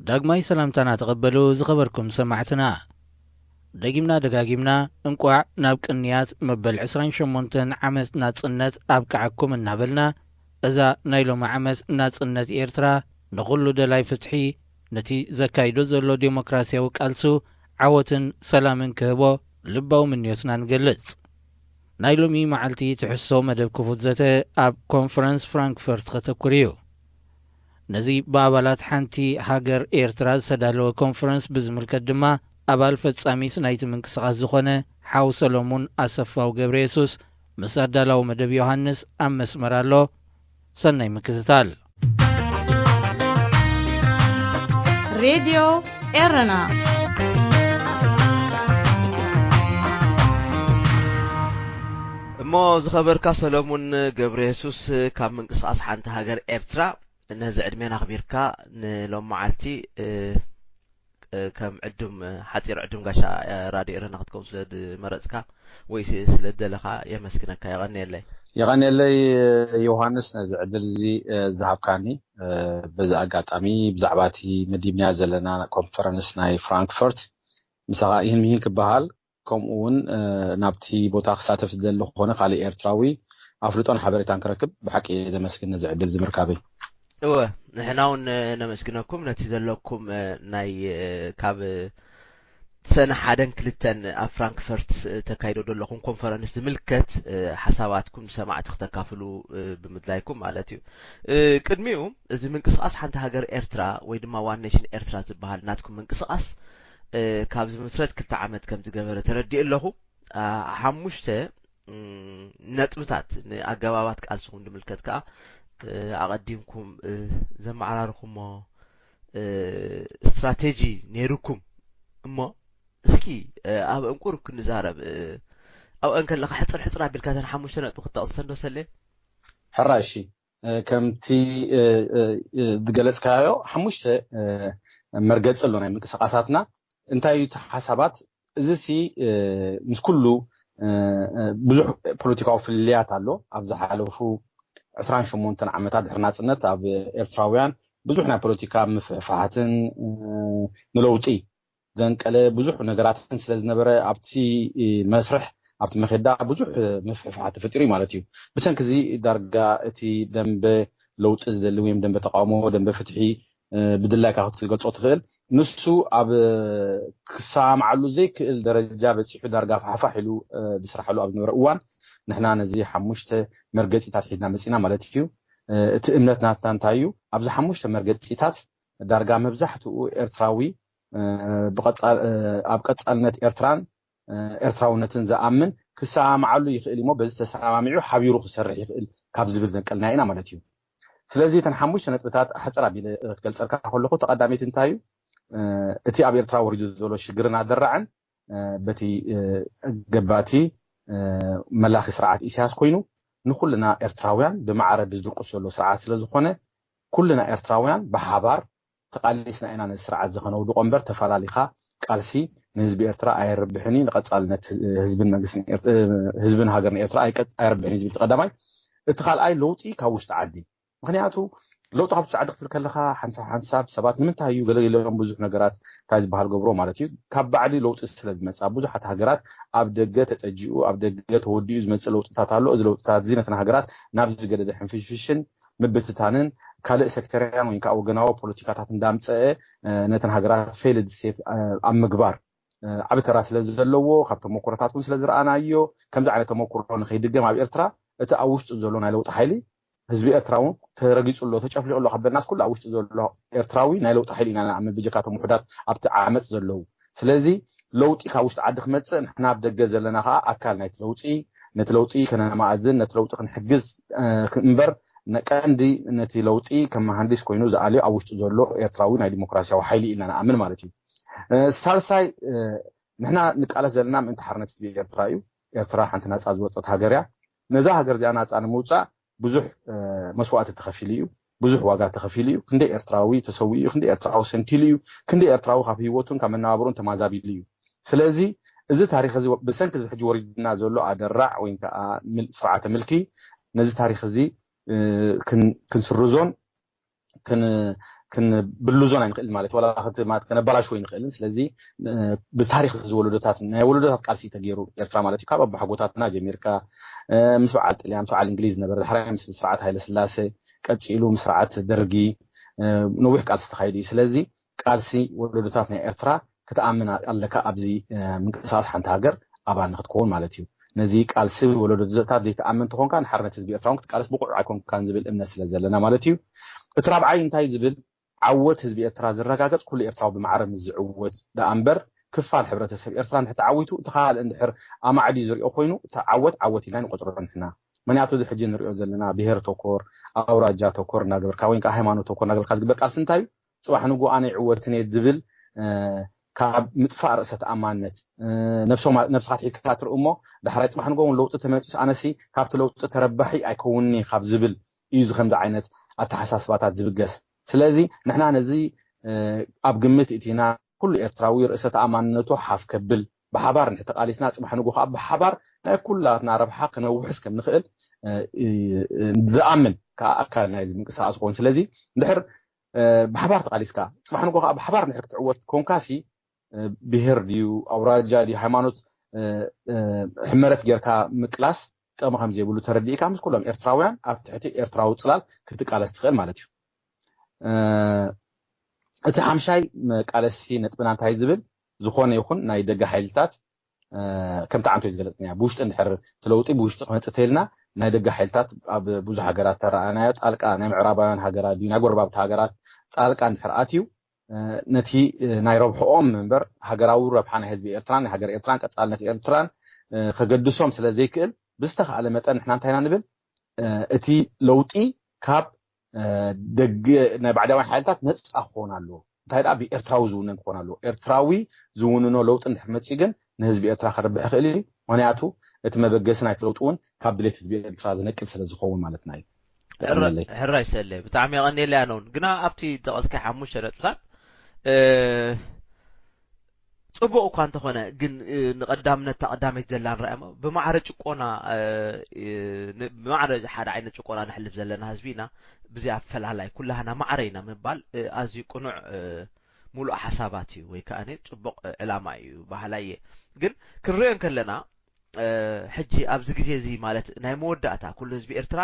ዳግማይ ሰላምታና ተቐበሉ ዝኸበርኩም ሰማዕትና። ደጊምና ደጋጊምና እንቋዕ ናብ ቅንያት መበል ዕስራን ሸሞንተን ዓመት ናጽነት ኣብቅዓኩም እናበልና፣ እዛ ናይ ሎሚ ዓመት ናጽነት ኤርትራ ንኹሉ ደላይ ፍትሒ፣ ነቲ ዘካይዶ ዘሎ ዴሞክራሲያዊ ቃልሱ ዓወትን ሰላምን ክህቦ ልባዊ ምንዮትና ንገልጽ። ናይ ሎሚ መዓልቲ ትሕዝቶ መደብ ክፉት ዘተ ኣብ ኮንፈረንስ ፍራንክፈርት ከተኩር እዩ። ነዚ ብኣባላት ሓንቲ ሃገር ኤርትራ ዝተዳለወ ኮንፈረንስ ብዝምልከት ድማ፣ ኣባል ፈጻሚት ናይቲ ምንቅስቓስ ዝኾነ ሓው ሰሎሙን ኣሰፋው ገብረ የሱስ ምስ ኣዳላዊ መደብ ዮሃንስ ኣብ መስመር ኣሎ። ሰናይ ምክትታል። ሬድዮ ኤረና። እሞ ዝኸበርካ ሰለሙን ገብረ የሱስ፣ ካብ ምንቅስቓስ ሓንቲ ሃገር ኤርትራ፣ ነዚ ዕድሜና ኣኽቢርካ ንሎም መዓልቲ፣ እ፣ እ፣ ከም ዕዱም፣ እ፣ ሓጺር ዕዱም ጋሻ፣ እ፣ ራድዮ ኤረና ክትከውን ስለ ዝመረጽካ ወይ ስ-፣ ስለ ዝደለኻ የመስግነካ። የቐንየለይ። የቐንየለይ ዮሃንስ፣ ነዚ ዕድል እዚ፣ እ፣ ዝሃብካኒ። እ፣ በዚ ኣጋጣሚ ብዛዕባ እቲ መዲብናዮ ዘለና ኮንፈረንስ ናይ ፍራንክፈርት ምሳኻ ይህን ምሂን ክበሃል፣ ከምኡ እውን፣ እ፣ ናብቲ ቦታ ክሳተፍ ዝደሊ ዝኾነ ካልእ ኤርትራዊ ኣፍልጦን ሓበሬታን ክረክብ ብሓቂ እየ ዘመስግን ነዚ ዕድል እዚ ምርካበይ። እወ፣ ንሕና እውን ነመስግነኩም ነቲ ዘለኩም፣ እ፣ ናይ፣ እ፣ ካብ፣ እ፣ ሰነ ሓደን ክልተን ኣብ ፍራንክፈርት፣ እ፣ ተካይዶ ዘለኹም ኮንፈረንስ ዝምልከት፣ እ፣ ሓሳባትኩም ንሰማዕቲ ክተካፍሉ፣ እ፣ ብምድላይኩም ማለት እዩ። እ፣ ቅድሚኡ እዚ ምንቅስቓስ ሓንቲ ሃገር ኤርትራ ወይ ድማ ዋን ኔሽን ኤርትራ ዝበሃል ናትኩም ምንቅስቓስ፣ እ፣ ካብ ዝምስረት ክልተ ዓመት ከም ዝገበረ ተረዲእ ኣለኹ። አ፣ ሓሙሽተ፣ እም፣ ነጥብታት ንኣገባባት ቃልስኹም ዝምልከት ከኣ፣ እ፣ ኣቐዲምኩም፣ እ፣ ዘመዓራርኹሞ፣ እ፣ ስትራቴጂ ነይሩኩም እሞ፣ እስኪ፣ እ፣ ኣብአን ቁሩብ ክንዛረብ፣ እ፣ ኣብአን ከለኻ ሕጽር ሕጽር ኣቢልካ እተን ሓሙሽተ ነጥቢ ክትጠቕሰን ዶ ሰሌ? ሕራይ፣ እሺ። እ፣ ከምቲ፣ እ፣ እ፣ እ፣ ዝገለጽካዮ ሓሙሽተ፣ እ፣ መርገጺ ኣሎ ናይ ምንቅስቓሳትና። እንታይ እዩ እቲ ሓሳባት? እዚ ሲ፣ እ፣ ምስ ኩሉ፣ እ፣ እ፣ ብዙሕ ፖለቲካዊ ፍልልያት ኣሎ። ኣብ ዝሓለፉ ዕስራን ሸሞንተን ዓመታት ድሕሪ ናጽነት ኣብ ኤርትራውያን ብዙሕ ናይ ፖለቲካ ምፍሕፋሓትን፣ እ፣ ንለውጢ ዘንቀለ ብዙሕ ነገራትን ስለ ዝነበረ፣ ኣብቲ መስርሕ፣ ኣብቲ መኼዳ ብዙሕ ምፍሕፋሓት ተፈጢሩ እዩ ማለት እዩ። ብሰንኪ እዚ ዳርጋ እቲ ደንበ ለውጢ ዝደሊ ወይም ደንበ ተቃውሞ፣ ደንበ ፍትሒ፣ እ፣ ብድላይካ ክትገልጾ ትኽእል። ንሱ ኣብ ክሰማማዓሉ ዘይክእል ደረጃ በጺሑ ዳርጋ ፋሕፋሕ ኢሉ፣ እ፣ ዝስራሓሉ ኣብ ዝነበረ እዋን፣ ንሕና ነዚ ሓሙሽተ መርገጺታት ሒዝና መጺና ማለት እዩ። እ፣ እቲ እምነት ናትና እንታይ እዩ? ኣብዚ ሓሙሽተ መርገጺታት ዳርጋ መብዛሕትኡ ኤርትራዊ፣ እ፣ ብቐጻል-፣ እ፣ ኣብ ቀጻልነት ኤርትራን፣ እ፣ ኤርትራውነትን ዝኣምን ክሰማማዓሉ ይኽእል እሞ በዚ ተሰማሚዑ ሓቢሩ ክሰርሕ ይኽእል ካብ ዝብል ዘንቀልና ኢና ማለት እዩ። ስለዚ እተን ሓሙሽተ ነጥብታት ኣሕጽር ኣቢለ ክገልጸልካ ከለኹ፣ ተቐዳመይቲ እንታይ እዩ? እ፣ እቲ ኣብ ኤርትራ ወሪዱ ዘሎ ሽግርን ኣደራዕን፣ እ፣ በቲ፣ እ፣ ገባቲ፣ እ፣ መላኺ ስርዓት ኢሳያስ ኮይኑ፣ ንኹልና ኤርትራውያን ብማዕረ ብዝድቁስ ዘሎ ስርዓት ስለ ዝኾነ፣ ኩልና ኤርትራውያን ብሓባር ተቓሊስና ኢና ነዚ ስርዓት እዚ ከነውድቖ እምበር፣ ተፈላሊኻ ቃልሲ ንህዝቢ ኤርትራ ኣየርብሕን እዩ፣ ንቐጻልነት ህዝብን መንግስትን ኤር-፣ ህዝብን ሃገርን ኤርትራ ኣይቀ-፣ ኣየርብሕን እዩ ዝብል እቲ ቀዳማይ። እቲ ካልኣይ ለውጢ ካብ ውሽጢ ዓዲ። ምኽንያቱ ለውጢ ካብ ውሽጢ ዓዲ ክትብል ከለኻ ሓንሳብ ሓንሳብ ሰባት ንምንታይ እዩ ገለ ኢሎም ብዙሕ ነገራት እንታይ ዝበሃል ገብሮ ማለት እዩ። ካብ ባዕዲ ለውጢ ስለ ዝመጻ ብዙሓት ሃገራት ኣብ ደገ ተጸጂኡ ኣብ ደገ ተወዲኡ ዝመጽእ ለውጥታት ኣሎ። እዚ ለውጥታት እዚ ነተን ሃገራት ናብ ዝገደደ ሕንፍሽፍሽን ምብትታንን ካልእ ሴክተርያን ወይ ከዓ ወገናዊ ፖለቲካታት እንዳምፀአ፣ እ፣ ነተን ሃገራት ፌይልድ ስቴት፣ እ፣ ኣብ ምግባር፣ እ፣ ዓቢ ተራ ስለ ዘለዎ፣ ካብ ተሞክሮታት እውን ስለ ዝረኣናዮ፣ ከምዚ ዓይነት ተሞክሮ ንኸይድገም ኣብ ኤርትራ እቲ ኣብ ውሽጡ ዘሎ ናይ ለውጢ ሓይሊ ህዝቢ ኤርትራ እውን ተረጊጹ ኣሎ፣ ተጨፍሊቑ ኣሎ ካብ በልናስ ኩሉ ኣብ ውሽጢ ዘሎ ኤርትራዊ ናይ ለውጢ ሓይሊ ኢና ንኣምን ብጀካ እቶም ውሑዳት ኣብቲ ዓመጽ ዘለዉ። ስለዚ ለውጢ ካብ ውሽጢ ዓዲ ክመጽእ ንሕና ኣብ ደገ ዘለና ከኣ ኣካል ናይቲ ለውጢ፣ ነቲ ለውጢ ከነማእዝን ነቲ ለውጢ ክንሕግዝ፣ እ፣ እምበር ቀንዲ ነቲ ለውጢ ከም መሃንዲስ ኮይኑ ዝኣልዮ ኣብ ውሽጢ ዘሎ ኤርትራዊ ናይ ዲሞክራሲያዊ ሓይሊ ኢልና ንኣምን ማለት እዩ። እ፣ ሳልሳይ፣ እ፣ ንሕና ንቃለስ ዘለና ምእንቲ ሓርነት ህዝቢ ኤርትራ እዩ። ኤርትራ ሓንቲ ናጻ ዝወጸት ሃገር እያ። ነዛ ሃገር እዚኣ ናጻ ንምውጻእ ብዙሕ፣ እ፣ መስዋእቲ ተኸፊሉ እዩ። ብዙሕ ዋጋ ተኸፊሉ እዩ። ክንደይ ኤርትራዊ ተሰዊኡ እዩ። ክንደይ ኤርትራዊ ሰንኪሉ እዩ። ክንደይ ኤርትራዊ ካብ ህይወቱን ካብ መነባብሮን ተማዛቢሉ እዩ። ስለዚ እዚ ታሪኽ እዚ ብሰንኪ እዚ ሕጂ ወሪድና ዘሎ ኣደራዕ ወይ ከዓ ምል-፣ ስርዓተ ምልኪ ነዚ ታሪኽ እዚ፣ እ፣ ክን-፣ ክንስርዞን ክን-፣ ክንብልዞን ኣይንኽእል ማለት ዋላ ማለት ከነባላሽዎ ይንኽእልን። ስለዚ ብታሪክ ዝወለዶታት ናይ ወለዶታት ቃልሲ ተገይሩ ኤርትራ ማለት እዩ። ካብ ኣባሓጎታትና ጀሚርካ ምስ በዓል ጥልያን ምስ በዓል እንግሊዝ ዝነበረ፣ ዳሕራይ ምስ ስርዓት ሃይለ ስላሴ፣ ቀፂሉ ምስ ስርዓት ደርጊ ነዊሕ ቃልሲ ተካይዱ እዩ። ስለዚ ቃልሲ ወለዶታት ናይ ኤርትራ ክትኣምን ኣለካ ኣብዚ ምንቅስቃስ ሓንቲ ሃገር ኣባል ንክትከውን ማለት እዩ። ነዚ ቃልሲ ወለዶታት ዘይትኣምን ተኾንካ ንሓርነት ህዝቢ ኤርትራ ክትቃለስ ብቁዕ ኣይኮንካን ዝብል እምነት ስለ ዘለና ማለት እዩ። እቲ ራብዓይ እንታይ ዝብል ዓወት ህዝቢ ኤርትራ ዝረጋገጽ ኩሉ ኤርትራዊ ብማዕረ ምስ ዝዕወት ደኣ እምበር ክፋል ሕብረተሰብ ኤርትራ እንድሕር ተዓዊቱ እቲ ካልእ እንድሕር ኣማዕድዩ ዝሪኦ ኮይኑ እቲ ዓወት ዓወት ኢልና ንቆጽሮ ንሕና። ምክንያቱ እዚ ሕጂ ንሪኦ ዘለና ብሄር ተኮር ኣውራጃ ተኮር እናገበርካ ወይ ከዓ ሃይማኖት ተኮር እናገበርካ ዝግበር ቃልሲ እንታይ እዩ? ጽባሕ ንግሆ ኣነ ይዕወትን እየ ዝብል ካብ ምጥፋእ ርእሰ ተኣማንነት ነብስኻ ትሒዝካ ትርኢ እሞ ዳሕራይ ጽባሕ ንግሆ እውን ለውጢ ተመፂስ ኣነሲ ካብቲ ለውጢ ተረባሒ ኣይከውንን ካብ ዝብል እዩ እዚ ከምዚ ዓይነት ኣተሓሳስባታት ዝብገስ። ስለዚ ንሕና ነዚ ኣብ ግምት እቲና ኩሉ ኤርትራዊ ርእሰ ተኣማንነቱ ሓፍ ከብል ብሓባር እንድሕር ተቓሊስና ጽባሕ ንግሆ ከዓ ብሓባር ናይ ኩላትና ረብሓ ክነውሕስ ከም ንኽእል ዝኣምን ከዓ ኣካል ናይዚ ምንቅስቃስ ዝኸውን። ስለዚ እንድሕር ብሓባር ተቓሊስካ ጽባሕ ንግሆ ከዓ ብሓባር እንድሕር ክትዕወት ኮንካሲ ብሄር ድዩ ኣውራጃ ድዩ ሃይማኖት ሕመረት ጌርካ ምቅላስ ጥቕሚ ከም ዘይብሉ ተረዲእካ ምስ ኩሎም ኤርትራውያን ኣብ ትሕቲ ኤርትራዊ ጽላል ክትቃለስ ትኽእል ማለት እዩ። እቲ ሓምሻይ መቃለሲ ነጥብና እንታይ ዝብል ዝኾነ ይኹን ናይ ደገ ሓይልታት ከምቲ ዓንቶ ዝገለጽናያ ብውሽጢ እንድሕር ትለውጢ ብውሽጢ ክመጽእ ተይልና ናይ ደገ ሓይልታት ኣብ ብዙሕ ሃገራት ተረኣናዮ ጣልቃ ናይ ምዕራባውያን ሃገራት ድዩ ናይ ጎረባብቲ ሃገራት ጣልቃ እንድሕር ኣትዩ ነቲ ናይ ረብሕኦም እምበር ሃገራዊ ረብሓ ናይ ህዝቢ ኤርትራን ናይ ሃገር ኤርትራን ቀጻልነት ኤርትራን ከገድሶም ስለ ዘይክእል ብዝተኻእለ መጠን ንሕና እንታይ ኢና ንብል እቲ ለውጢ ካብ ደገ ናይ ባዕዳውያን ሓይልታት ነፃ ክኸውን ኣለዎ። እንታይ ደኣ ብኤርትራዊ ዝውነን ክኾን ኣለዎ። ኤርትራዊ ዝውንኖ ለውጢ እንድሕር መፂኡ ግን ንህዝቢ ኤርትራ ከርብሕ ይኽእል እዩ። ምክንያቱ እቲ መበገሲ ናይቲ ለውጢ እውን ካብ ድሌት ህዝቢ ኤርትራ ዝነቅል ስለ ዝኸውን ማለትና እዩ። ሕራይ ሰለ ብጣዕሚ የቐንየለይ ኣነ እውን ግና ኣብቲ ጠቐስካይ ሓሙሽተ ነጥብታት ጽቡቕ እኳ እንተኾነ ግን ንቐዳምነት እታ ቀዳመይቲ ዘላ ንርኣያ እሞ ብማዕረ ጭቆና ብማዕረ ሓደ ዓይነት ጭቆና ነሕልፍ ዘለና ህዝቢ ኢና። ብዚ ኣፈላላይ ኩላህና ማዕረ ኢና ምባል ኣዝዩ ቅኑዕ ሙሉእ ሓሳባት እዩ ወይ ከዓ ጽቡቕ ዕላማ እዩ በሃላይ እየ። ግን ክንሪኦ እንከለና ሕጂ ኣብዚ ግዜ እዚ ማለት ናይ መወዳእታ ኩሉ ህዝቢ ኤርትራ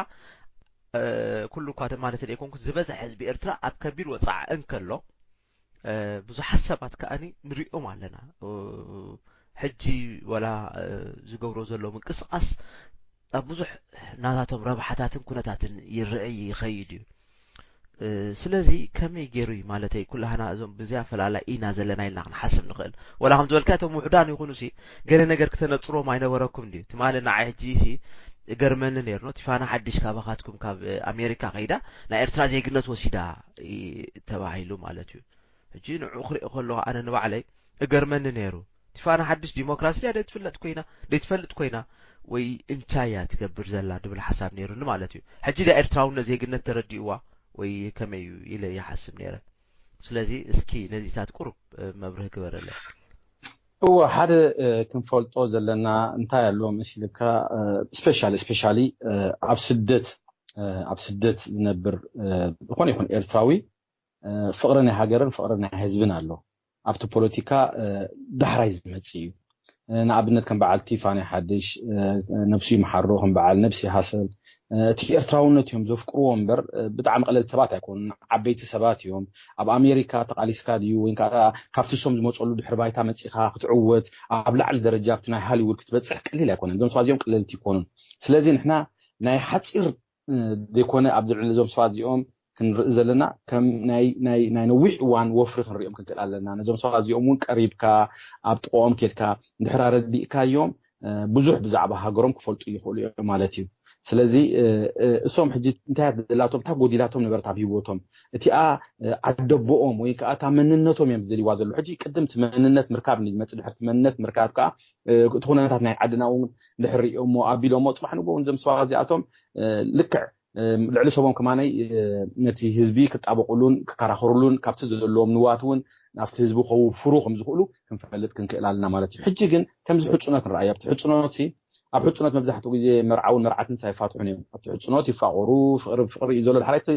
ኩሉ እኳ ማለት ዘይኮንኩ ዝበዝሐ ህዝቢ ኤርትራ ኣብ ከቢድ ወፅዓ እንከሎ ብዙሓት ሰባት ከኣኒ ንሪኦም ኣለና። ሕጂ ወላ ዝገብሮ ዘሎ ምንቅስቃስ ኣብ ብዙሕ ናታቶም ረብሓታትን ኩነታትን ይረአ ይኸይድ እዩ። ስለዚ ከመይ ገይሩ እዩ ማለተይ ኩላህና እዞም ብዚያ ፈላላይ ኢና ዘለና ኢልና ክንሓስብ ንኽእል። ወላ ከም ዝበልካ እቶም ውሕዳን ይኹኑ ሲ ገለ ነገር ክተነፅሮም ኣይነበረኩም ድዩ? ትማሊ ንዓይ ሕጂ ሲ እገርመኒ ነይሩ ኖቲፋና ሓድሽ ካባኻትኩም ካብ ኣሜሪካ ከይዳ ናይ ኤርትራ ዜግነት ወሲዳ ተባሂሉ ማለት እዩ። ሕጂ ንዑ ክሪኦ ከለኹ ኣነ ንባዕለይ እገርመኒ ነይሩ። ቲፋና ሓድሽ ዲሞክራሲ ድያ ደይትፍለጥ ኮይና ደይትፈልጥ ኮይና ወይ እንታይ እያ ትገብር ዘላ ድብል ሓሳብ ነይሩኒ ማለት እዩ። ሕጂ ድያ ኤርትራውነት ዜግነት ተረዲእዋ ወይ ከመይ እዩ ኢለ ይሓስብ ነይረ። ስለዚ እስኪ ነዚታት ቁሩብ መብርህ ግበረለይ። እወ ሓደ ክንፈልጦ ዘለና እንታይ ኣሎ መሲልካ ስፔሻሊ ስፔሻሊ ኣብ ስደት ኣብ ስደት ዝነብር ዝኾነ ይኹን ኤርትራዊ ፍቕሪ ናይ ሃገርን ፍቕሪ ናይ ህዝብን ኣሎ። ኣብቲ ፖለቲካ ዳሕራይ ዝመጽእ እዩ። ንኣብነት ከም በዓል ቲፋኒ ሓድሽ፣ ነብሱ ይምሓሮ፣ ከም በዓል ነብሲ ሃሰል እቲ ኤርትራውነት እዮም ዘፍቅርዎ እምበር ብጣዕሚ ቀለል ሰባት ኣይኮኑን። ዓበይቲ ሰባት እዮም። ኣብ ኣሜሪካ ተቓሊስካ ድዩ ወይ ከዓ ካብቲ እሶም ዝመፀሉ ድሕሪ ባይታ መፂኻ ክትዕወት ኣብ ላዕሊ ደረጃ ኣብቲ ናይ ሃሊውድ ክትበፅሕ ቀሊል ኣይኮነን። እዞም ሰባት እዚኦም ቀለልቲ ይኮኑን። ስለዚ ንሕና ናይ ሓፂር ዘይኮነ ኣብ ዝልዕሊ እዞም ሰባት እዚኦም ክንርኢ ዘለና ከም ናይ ናይ ናይ ነዊሕ እዋን ወፍሪ ክንሪኦም ክንክእል ኣለና። ነዞም ሰባት እዚኦም እውን ቀሪብካ ኣብ ጥቕኦም ኬድካ እንድሕር ኣረዲእካዮም ብዙሕ ብዛዕባ ሃገሮም ክፈልጡ ይኽእሉ እዮም ማለት እዩ። ስለዚ እሶም ሕጂ እንታይ ደላቶም እንታይ ጎዲላቶም ነበረት ኣብ ሂወቶም እቲኣ ዓደቦኦም ወይ ከዓ እታ መንነቶም እዮም ዝደልይዋ ዘሎ። ሕጂ ቅድም እቲ መንነት ምርካብ ንመፅእ ድሕርቲ መንነት ምርካብ ከዓ እቲ ኩነታት ናይ ዓድና እውን እንድሕር ሪኦሞ ኣቢሎሞ ፅባሕ ንግሆ እውን እዞም ሰባት እዚኣቶም ልክዕ ልዕሊ ሰቦም ከማነይ ነቲ ህዝቢ ክጣበቁሉን ክከራኸሩሉን ካብቲ ዘለዎም ንዋት እውን ናብቲ ህዝቢ ከውፍሩ ከም ዝኽእሉ ክንፈልጥ ክንክእል ኣለና ማለት እዩ። ሕጂ ግን ከምዚ ሕፁነት ንረኣዮ ኣብቲ ሕፁነት ኣብ ሕፁነት መብዛሕትኡ ግዜ መርዓውን መርዓትን ሳይፋትሑን እዮም። ኣብቲ ሕፁኖት ይፋቐሩ፣ ፍቕሪ ፍቕሪ እዩ ዘሎ። ድሓር እቲ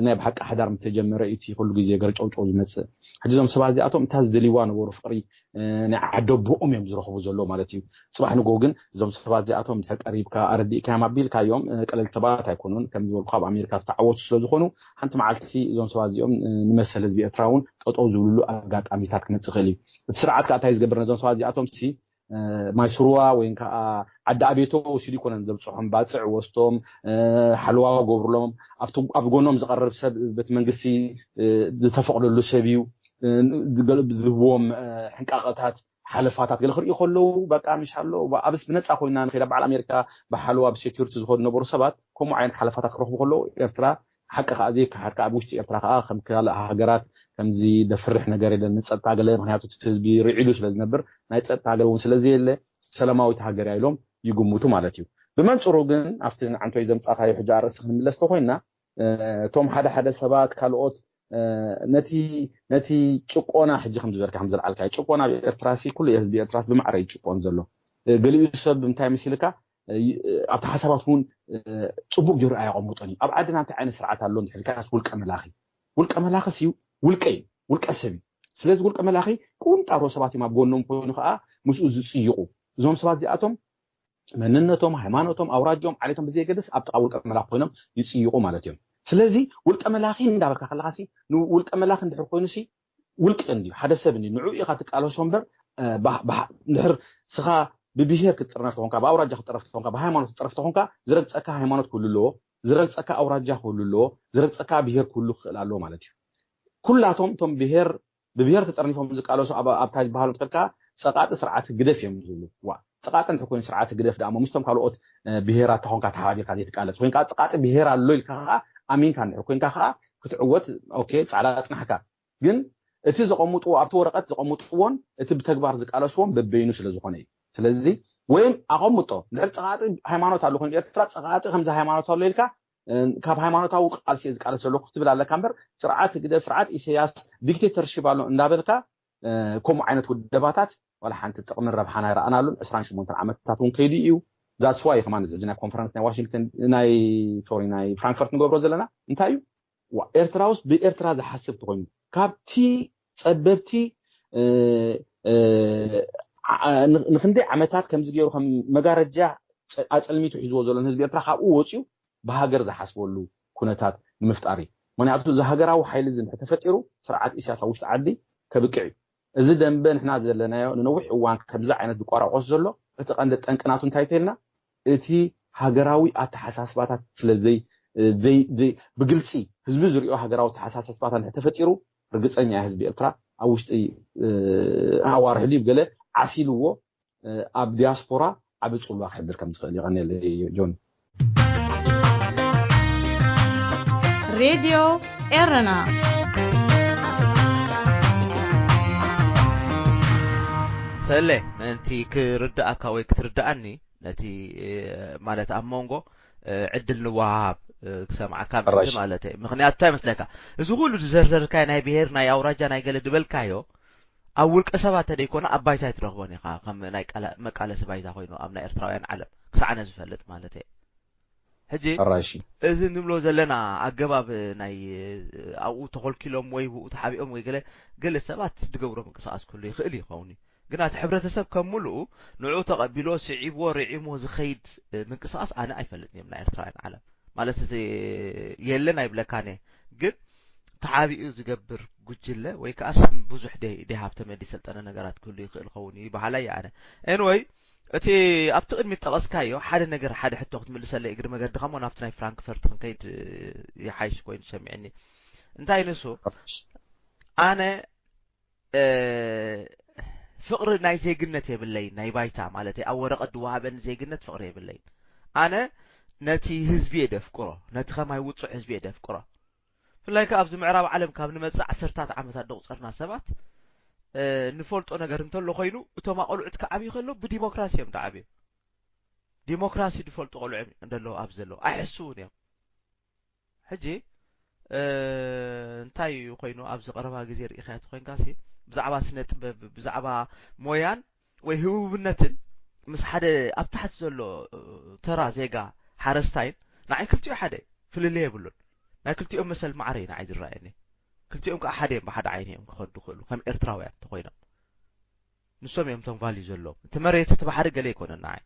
ናይ ብሓቂ ሓዳር ምተጀመረ እቲ ኩሉ ግዜ ገርጨውጨው ዝመፅእ። ሕጂ እዞም ሰባት እዚኣቶም እታ ዝደልይዋ ነበሩ ፍቕሪ ናይ ዓደ ኣቦኦም እዮም ዝረኽቡ ዘሎ ማለት እዩ። ፅባሕ ንጎ ግን እዞም ሰባት እዚኣቶም ድሕር ቀሪብካ ኣረዲእካዮም ኣቢልካዮም ቀለል ሰባት ኣይኮኑን። ከም ዝበልኩ ኣብ ኣሜሪካ ዝተዓወቱ ስለዝኾኑ ሓንቲ መዓልቲ እዞም ሰባት እዚኦም ንመሰል ህዝቢ ኤርትራ እውን ጠጠው ዝብልሉ ኣጋጣሚታት ክመፅእ ይኽእል እዩ። እቲ ስርዓት ከዓ እንታይ ዝገብር ነዞም ሰባት እዚኣቶም ሲ ማይ ስሩዋ ወይ ከዓ ዓዲ ኣቤቶ ወሲዱ ይኮነን ዘብፅሖም፣ ባፅዕ ወስቶም ሓለዋ ገብርሎም። ኣብ ጎኖም ዝቐርብ ሰብ በቲ መንግስቲ ዝተፈቕደሉ ሰብ እዩ። ዝህብዎም ሕንቃቐታት ሓለፋታት ገለ ክርእዩ ከለዉ በቃ ምሽ ኣሎ ኣብስ ብነፃ ኮይና ንኸዳ በዓል ኣሜሪካ ብሓለዋ ብሴኪሪቲ ዝኸዱ ነበሩ ሰባት ከምኡ ዓይነት ሓለፋታት ክረኽቡ ከለዉ ኤርትራ ሓቂ ከዓ ዘይከሓድ ከዓ ኣብ ውሽጢ ኤርትራ ከዓ ከም ካልእ ሃገራት ከምዚ ደፍርሕ ነገር የለን ንፀጥታ ገለ ምክንያቱ እቲ ህዝቢ ርዒዱ ስለ ዝነብር ናይ ፀጥታ ገለ እውን ስለዘየለ ሰላማዊት ሃገር እያ ኢሎም ይግምቱ ማለት እዩ። ብመንፅሩ ግን ኣብቲ ንዓንቶይ ዘምፃእካዮ ሕጂ ኣርእስቲ ክንምለስ ተኮይና እቶም ሓደ ሓደ ሰባት ካልኦት ነቲ ነቲ ጭቆና ሕጂ ከም ዝበልካ ከም ዘልዓልካ ጭቆና ኣብ ኤርትራ ሲ ኩሉ ህዝቢ ኤርትራ ብማዕረ ይጭቆን ዘሎ። ገሊኡ ሰብ እንታይ መሲልካ ኣብቲ ሓሳባት እውን ፅቡቅ ገይሩ ኣየቐምጦን እዩ። ኣብ ዓድና እንታይ ዓይነት ስርዓት ኣሎ እንድሕልካ ውልቀ መላኺ ውልቀ መላኺ ሲ ውልቀ እዩ ውልቀ ሰብ እዩ። ስለዚ ውልቀ መላኺ ቁንጣሮ ሰባት እዮም ኣብ ጎኖም ኮይኑ ከዓ ምስኡ ዝፅይቁ። እዞም ሰባት እዚኣቶም መንነቶም፣ ሃይማኖቶም፣ ኣውራጆም፣ ዓሌቶም ብዘየገድስ ኣብ ጥቓ ውልቀ መላኺ ኮይኖም ይፅይቑ ማለት እዮም። ስለዚ ውልቀ መላኺ እንዳበልካ ከለኻ ሲ ንውልቀ መላኺ እንድሕር ኮይኑ ሲ ውልቀ እንድዩ ሓደ ሰብ እንድዩ ንዕኡ ኢኻ ትቃለሶ እምበር እንድሕር ስኻ ብብሄር ክትጥረፍ ተኾንካ ብኣውራጃ ክትጥረፍ ተኾንካ ብሃይማኖት ክትጥረፍ ተኾንካ ዝረግፀካ ሃይማኖት ክህሉ ኣለዎ። ዝረግፀካ ኣውራጃ ክህሉ ኣለዎ። ዝረግፀካ ብሄር ክህሉ ክኽእል ኣለዎ ማለት እዩ። ኩላቶም እቶም ብሄር ብብሄር ተጠርኒፎም ዝቃለሱ ኣብታ ዝበሃሉ ትክልካ ፀቃጢ ስርዓት ህግደፍ እዮም ዝብሉ። ዋ ፀቃጢ እንተ ኮይኑ ስርዓት ህግደፍ ደኣ ምስቶም ካልኦት ብሄራት ተኾንካ ተሓባቢርካ ዘይትቃለስ ኮይንካ ፀቃጢ ብሄር ኣሎ ኢልካ ከዓ ኣሚንካ እንድሕር ኮይንካ ከዓ ክትዕወት ኦኬ ፃዕዳ ፅናሕካ። ግን እቲ ዘቐምጥዎ ኣብቲ ወረቀት ዘቐምጥዎን እቲ ብተግባር ዝቃለስዎን በበይኑ ስለ ዝኾነ እዩ። ስለዚ ወይም ኣቐምጦ እንድሕር ፀቃጢ ሃይማኖት ኣሎ ኮይኑ ኤርትራ ፀቃጢ ከምዚ ሃይማኖት ኣሎ ኢልካ ካብ ሃይማኖታዊ ቃልሲ እየ ዝቃለስ ዘለኹ ክትብል ኣለካ እምበር ስርዓት ህግደፍ ስርዓት ኢሰያስ ዲክቴተርሺፕ ኣሎ እንዳበልካ ከምኡ ዓይነት ውደባታት ዋላ ሓንቲ ጥቕምን ረብሓን ኣይረኣናሉን። ዕስራን ሸሞንተን ዓመታት እውን ከይዱ እዩ። ዛትስ ዋይ ከማን እዚ ናይ ኮንፈረንስ ናይ ዋሽንግተን ናይ ሶሪ ናይ ፍራንክፈርት ንገብሮ ዘለና እንታይ እዩ ኤርትራ ውስጥ ብኤርትራ ዝሓስብ ተኮይኑ ካብቲ ፀበብቲ ንክንደይ ዓመታት ከምዚ ገይሩ ከም መጋረጃ ኣፀልሚቱ ሒዝዎ ዘሎ ንህዝቢ ኤርትራ ካብኡ ወፂኡ ብሃገር ዝሓስበሉ ኩነታት ንምፍጣር እዩ። ምክንያቱ እዚ ሃገራዊ ሓይሊ እዚ እንድሕር ተፈጢሩ ስርዓት ኢሳያስ ኣብ ውሽጢ ዓዲ ከብቅዕ እዩ። እዚ ደንበ ንሕና ዘለናዮ ንነዊሕ እዋን ከምዚ ዓይነት ዝቆራቆስ ዘሎ እቲ ቀንዲ ጠንቅናቱ እንታይ ተልና እቲ ሃገራዊ ኣተሓሳስባታት ስለ ዘይ ዘይ ዘይ ብግልፂ ህዝቢ ዝሪኦ ሃገራዊ ኣተሓሳስባታት እንድሕር ተፈጢሩ ርግፀኛ ህዝቢ ኤርትራ ኣብ ውሽጢ ኣዋርሕ ድዩ ገለ ዓሲልዎ ኣብ ዲያስፖራ ዓቢ ጽልዋ ክሕድር ከም ዝኽእል ይቐንየለይ ጆን። ሬድዮ ኤረና ሰሌ ምእንቲ ክርድኣካ ወይ ክትርድኣኒ ነቲ ማለት ኣብ መንጎ ዕድል ንወሃሃብ ክሰምዓካ ምእንቲ ማለት እየ። ምኽንያቱ እንታይ መስለካ እዚ ኩሉ ዝዘርዘርካዮ ናይ ብሄር ናይ ኣውራጃ ናይ ገለ ዝበልካዮ ኣብ ውልቀ ሰባት ተደይኮነ ኣብ ባይታ ኣይትረኽቦን ኢኻ ከም ናይ መቃለሲ ባይታ ኮይኑ ኣብ ናይ ኤርትራውያን ዓለም ክሳዕ ኣነ ዝፈልጥ ማለት እየ። ሕጂ ኣራሺ እዚ ንብሎ ዘለና ኣገባብ ናይ ኣብኡ ተኾልኪሎም ወይ ብኡ ተሓቢኦም ወይ ገለ ገለ ሰባት ዝገብሮ ምንቅስቃስ ክህሉ ይኽእል ይኸውን እዩ። ግን እቲ ሕብረተሰብ ከም ሙሉኡ ንዑ ተቐቢሎ ስዒብዎ ርዒሞ ዝኸይድ ምንቅስቃስ ኣነ ኣይፈልጥን እዮም ናይ ኤርትራውያን ዓለም ማለት እዚ የለን ኣይብለካን እየ ግን ተሓቢኡ ዝገብር ጉጅለ ወይ ከዓ ስም ብዙሕ ደይ ሃብተ መዲ ሰልጠነ ነገራት ክህሉ ይኽእል ኸውን እዩ በሃላይ እየ ኣነ anyway እቲ ኣብቲ ቅድሚት ጠቐስካዮ ሓደ ነገር ሓደ ሕቶ ክትምልሰለይ እግሪ መገድኻ ሞ ናብቲ ናይ ፍራንክፈርት ክንከይድ ይሓይሽ ኮይኑ ሰሚዕኒ እንታይ ንሱ ኣነ ፍቕሪ ናይ ዜግነት የብለይ ናይ ባይታ ማለት ኣብ ወረቐት ዝወሃበኒ ዜግነት ፍቕሪ የብለይን ኣነ ነቲ ህዝቢ የደፍቅሮ ነቲ ከማይ ውፁዕ ህዝቢ የደፍቅሮ ብፍላይ ከዓ ኣብዚ ምዕራብ ዓለም ካብ ንመፅእ ዓሰርታት ዓመታት ደቑፀርና ሰባት ንፈልጦ ነገር እንተሎ ኮይኑ እቶም ኣቆልዑት ክዓብዩ ከሎ ብዲሞክራሲ እዮም ዝዓብዩ ዲሞክራሲ ዝፈልጡ ቆልዑ እንደለዉ ኣብዚ ዘለዉ ኣይሕስውን እዮም ሕጂ እንታይ እዩ ኮይኑ ኣብዚ ቀረባ ግዜ ርኢኻያ ተኮይንካ ሲ ብዛዕባ ስነ ጥበብ ብዛዕባ ሞያን ወይ ህውብነትን ምስ ሓደ ኣብ ታሕቲ ዘሎ ተራ ዜጋ ሓረስታይን ንዓይ ክልቲኡ ሓደ እዩ፣ ፍልልይ የብሉን። ናይ ክልቲኦም መሰል ማዕረ እዩ ንዓይ ዝረኣየኒ። ክልቲኦም ከዓ ሓደ እዮም፣ ብሓደ ዓይኒ እዮም ክኸዱ ክእሉ ከም ኤርትራውያን እንተኮይኖም። ንሶም እዮም እቶም ቫልዩ ዘለዎም። እቲ መሬት እቲ ባሕሪ ገለ ኣይኮነን ንዓይ።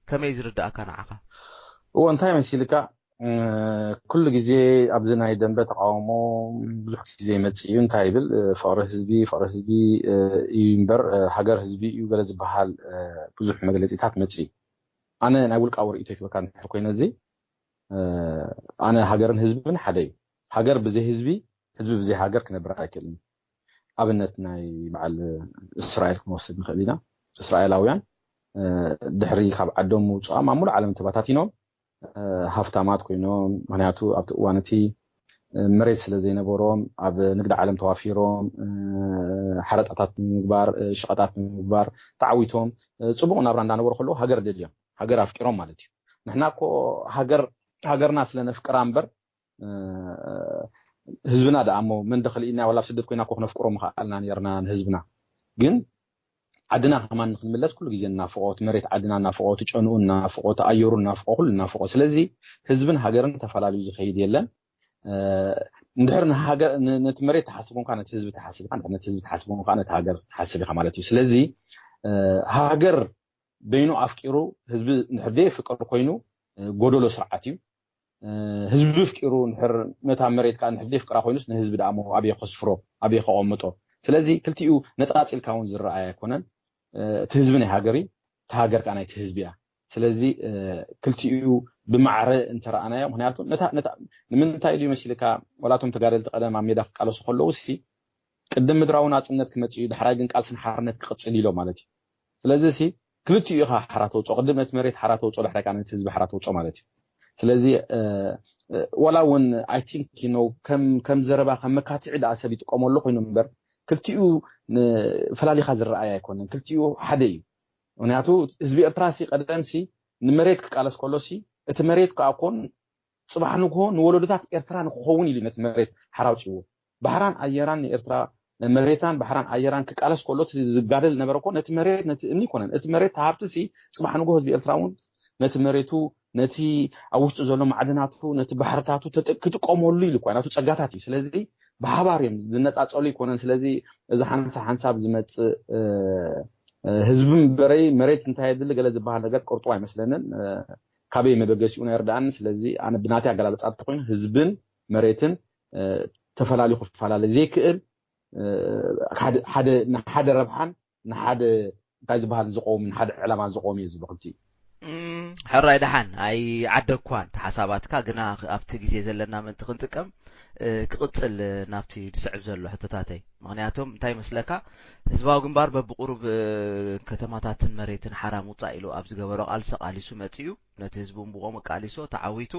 ከመይ ዝርዳእካ ንዓኻ? እዎ እንታይ መሲልካ ኩሉ ግዜ ኣብዚ ናይ ደንበ ተቃውሞ ብዙሕ ግዜ ይመፅእ እዩ። እንታይ ይብል ፍቅሪ ህዝቢ ፍቅሪ ህዝቢ እዩ እምበር ሃገር ህዝቢ እዩ ገለ ዝበሃል ብዙሕ መግለፂታት መፅእ እዩ። ኣነ ናይ ውልቃዊ ርእይቶ ክበካ እንድሕር ኮይነ እዚ ኣነ ሃገርን ህዝብን ሓደ እዩ። ሃገር ብዘይ ህዝቢ ህዝቢ ብዘይ ሃገር ክነብር ኣይክእልን። ኣብነት ናይ በዓል እስራኤል ክንወስድ ንኽእል ኢና። እስራኤላውያን ድሕሪ ካብ ዓዶም ምውፅኦም ኣብ ሙሉእ ዓለም ተበታቲኖም ሃፍታማት ኮይኖም፣ ምክንያቱ ኣብቲ እዋን እቲ መሬት ስለ ዘይነበሮም ኣብ ንግዲ ዓለም ተዋፊሮም ሓረጣታት ንምግባር ሸቐጣት ንምግባር ተዓዊቶም ፅቡቅ ናብራ እንዳነበሩ ከለዉ ሃገር ደልዮም ሃገር ኣፍቂሮም ማለት እዩ። ንሕና እኮ ሃገር ሃገርና ስለ ነፍቅራ እምበር ህዝብና ደኣ እሞ መን ደኸሊእና ዋላ ኣብ ስደት ኮይና እኮ ክነፍቅሮ ምኽኣልና ነርና ንህዝብና። ግን ዓድና ከማን ንክንምለስ ኩሉ ግዜ እናፍቆ እቲ መሬት ዓድና እናፍቆ እቲ ጨንኡ እናፍቆ እቲ ኣየሩ እናፍቆ ኩሉ እናፍቆ ስለዚ ህዝብን ሃገርን ተፈላለዩ ዝኸይድ የለን። እንድሕር ነቲ መሬት ተሓስቦም ከዓ ነቲ ህዝቢ ተሓስብ ኢካ ነቲ ህዝቢ ተሓስቦም ከዓ ነቲ ሃገር ትሓስብ ኢካ ማለት እዩ። ስለዚ ሃገር በይኑ ኣፍቂሩ ህዝቢ እንድሕር ደየፍቅር ኮይኑ ጎደሎ ስርዓት እዩ። ህዝቢ ኣፍቂሩ እንድሕር ነታ መሬት ከዓ እንድሕር ደየፍቅራ ኮይኑስ ንህዝቢ ደኣ እሞ ኣበይ ከስፍሮ ኣበይ ከቐምጦ። ስለዚ ክልቲኡ ነፃፂልካ እውን ዝረኣይ ኣይኮነን። እቲ ህዝቢ ናይ ሃገር እዩ፣ እቲ ሃገር ከዓ ናይቲ ህዝቢ እያ። ስለዚ ክልቲኡ ብማዕረ እንተረኣናዮ ምክንያቱ ንምንታይ ኢሉ መሲልካ ዋላቶም ተጋደልቲ ቀደም ኣብ ሜዳ ክቃለሱ ከለዉ ሲ ቅድም ምድራዊ ናፅነት ክመፅእ እዩ፣ ዳሕራይ ግን ቃልስን ሓርነት ክቕፅል ኢሎ ማለት እዩ። ስለዚ ሲ ክልቲኡ ኢኻ ሓራ ተውፅኦ፣ ቅድም ነቲ መሬት ሓራ ተውፅኦ፣ ዳሕራይ ከዓ ነቲ ህዝቢ ሓራ ተውፅኦ ማለት እዩ። ስለዚ ዋላ እውን ኣይ ቲንክ ነው ከም ዘረባ ከም መካትዒ ደኣ ሰብ ይጥቀመሉ ኮይኑ እምበር ክልቲኡ ፈላሊኻ ዝረኣይ ኣይኮነን። ክልቲኡ ሓደ እዩ። ምክንያቱ ህዝቢ ኤርትራ ሲ ቀደም ሲ ንመሬት ክቃለስ ከሎ ሲ እቲ መሬት ከዓ ኮን ፅባሕ ንግሆ ንወለዶታት ኤርትራ ንክኸውን ኢሉ ነቲ መሬት ሓራ ኣውፅዎ። ባሕራን ኣየራን ንኤርትራ መሬታን ባሕራን ኣየራን ክቃለስ ከሎ ዝጋደል ነበረ እኮ ነቲ መሬት ነቲ እምኒ ይኮነን። እቲ መሬት ሃብቲ ሲ ፅባሕ ንግሆ ህዝቢ ኤርትራ እውን ነቲ መሬቱ ነቲ ኣብ ውሽጡ ዘሎ ማዕድናቱ ነቲ ባሕርታቱ ክጥቀመሉ ኢሉ እኳ ናቱ ፀጋታት እዩ። ስለዚ ብሓባር እዮም ዝነፃፀሉ ይኮነን። ስለዚ እዚ ሓንሳብ ሓንሳብ ዝመፅእ ህዝቢ ምበረይ መሬት እንታይ የድሊ ገለ ዝበሃል ነገር ቅርጡ ኣይመስለንን። ካበይ መበገሲኡ ናይ ርዳኣኒ። ስለዚ ኣነ ብናተይ ኣገላልፃ እንተኮይኑ ህዝብን መሬትን ተፈላልዩ ክፈላለ ዘይክእል ንሓደ ረብሓን ንሓደ እንታይ ዝበሃል ዝቆም ንሓደ ዕላማ ዝቆም እዩ ዝብሉ ክልቲኡ። ሕራይ ደሓን ኣይዓደግኳን ተሓሳባትካ ግና ኣብቲ ግዜ ዘለና ምእንቲ ክንጥቀም ክቕፅል ናብቲ ዝስዕብ ዘሎ ሕቶታተይ። ምክንያቱም እንታይ መስለካ ህዝባዊ ግንባር በብቁሩብ ከተማታትን መሬትን ሓራ ምውፃእ ኢሉ ኣብ ዝገበሮ ቃልሲ ቃሊሱ መፂኡ ነቲ ህዝቢ እውን ብቆም ኣቃሊሶ ተዓዊቱ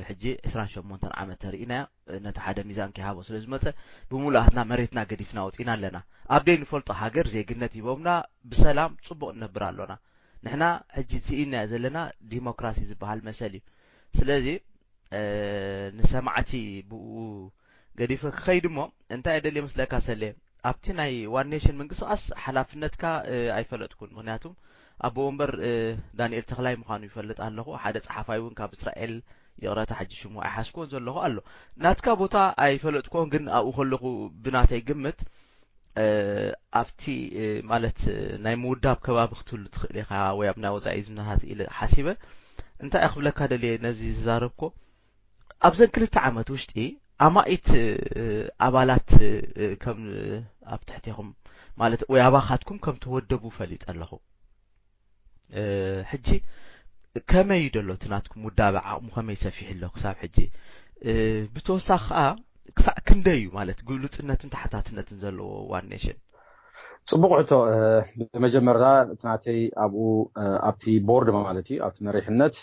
ሕጂ ዕስራን ሸሞንተን ዓመት ተርኢናዮ ነቲ ሓደ ሚዛን ከይሃቦ ስለ ዝመፀ ብምሉኣትና መሬትና ገዲፍና ወፂና ኣለና። ኣብ ደይ ንፈልጦ ሃገር ዜግነት ሂቦምና ብሰላም ፅቡቅ ንነብር ኣሎና። ንሕና ሕጂ ስኢንናዮ ዘለና ዲሞክራሲ ዝበሃል መሰል እዩ። ስለዚ ንሰማዕቲ ብኡ ገዲፈ ክኸይድ እሞ እንታይ እየ ደልየ መስለካ ሰሌ ኣብቲ ናይ ዋን ኔሽን ምንቅስቃስ ሓላፍነትካ ኣይፈለጥኩን። ምክንያቱም ኣቦ ወንበር ዳንኤል ተክላይ ምዃኑ ይፈልጥ ኣለኹ። ሓደ ጸሓፋይ እውን ካብ እስራኤል ይቕረታ ሕጂ ሽሙ ኣይሓስኮን ዘለኹ ኣሎ ናትካ ቦታ ኣይፈለጥኮን፣ ግን ኣብኡ ከለኹ ብናተይ ግምት ኣብቲ ማለት ናይ ምውዳብ ከባቢ ክትህሉ ትኽእል ኢኻ ወይ ኣብ ናይ ወፃኢ ዝምታት ኢለ ሓሲበ እንታይ ክብለካ ደልየ ነዚ ዝዛረብኮ ኣብዘን ክልተ ዓመት ውሽጢ ኣማኢት ኣባላት ከም ኣብ ትሕቴኹም ማለት ወይ ኣባኻትኩም ከም ተወደቡ ፈሊጠ ኣለኹ። ሕጂ ከመይ እዩ ደሎ እቲ ናትኩም ውዳበ ዓቕሙ ከመይ ሰፊሕ ኣሎ ክሳብ ሕጂ? ብተወሳኺ ከዓ ክሳዕ ክንደይ እዩ ማለት ግሉፅነትን ተሓታትነትን ዘለዎ ዋን ኔሽን? ፅቡቅ ሕቶ። ብመጀመርታ እቲ ናተይ ኣብኡ ኣብቲ ቦርድ ማለት እዩ ኣብቲ መሪሕነት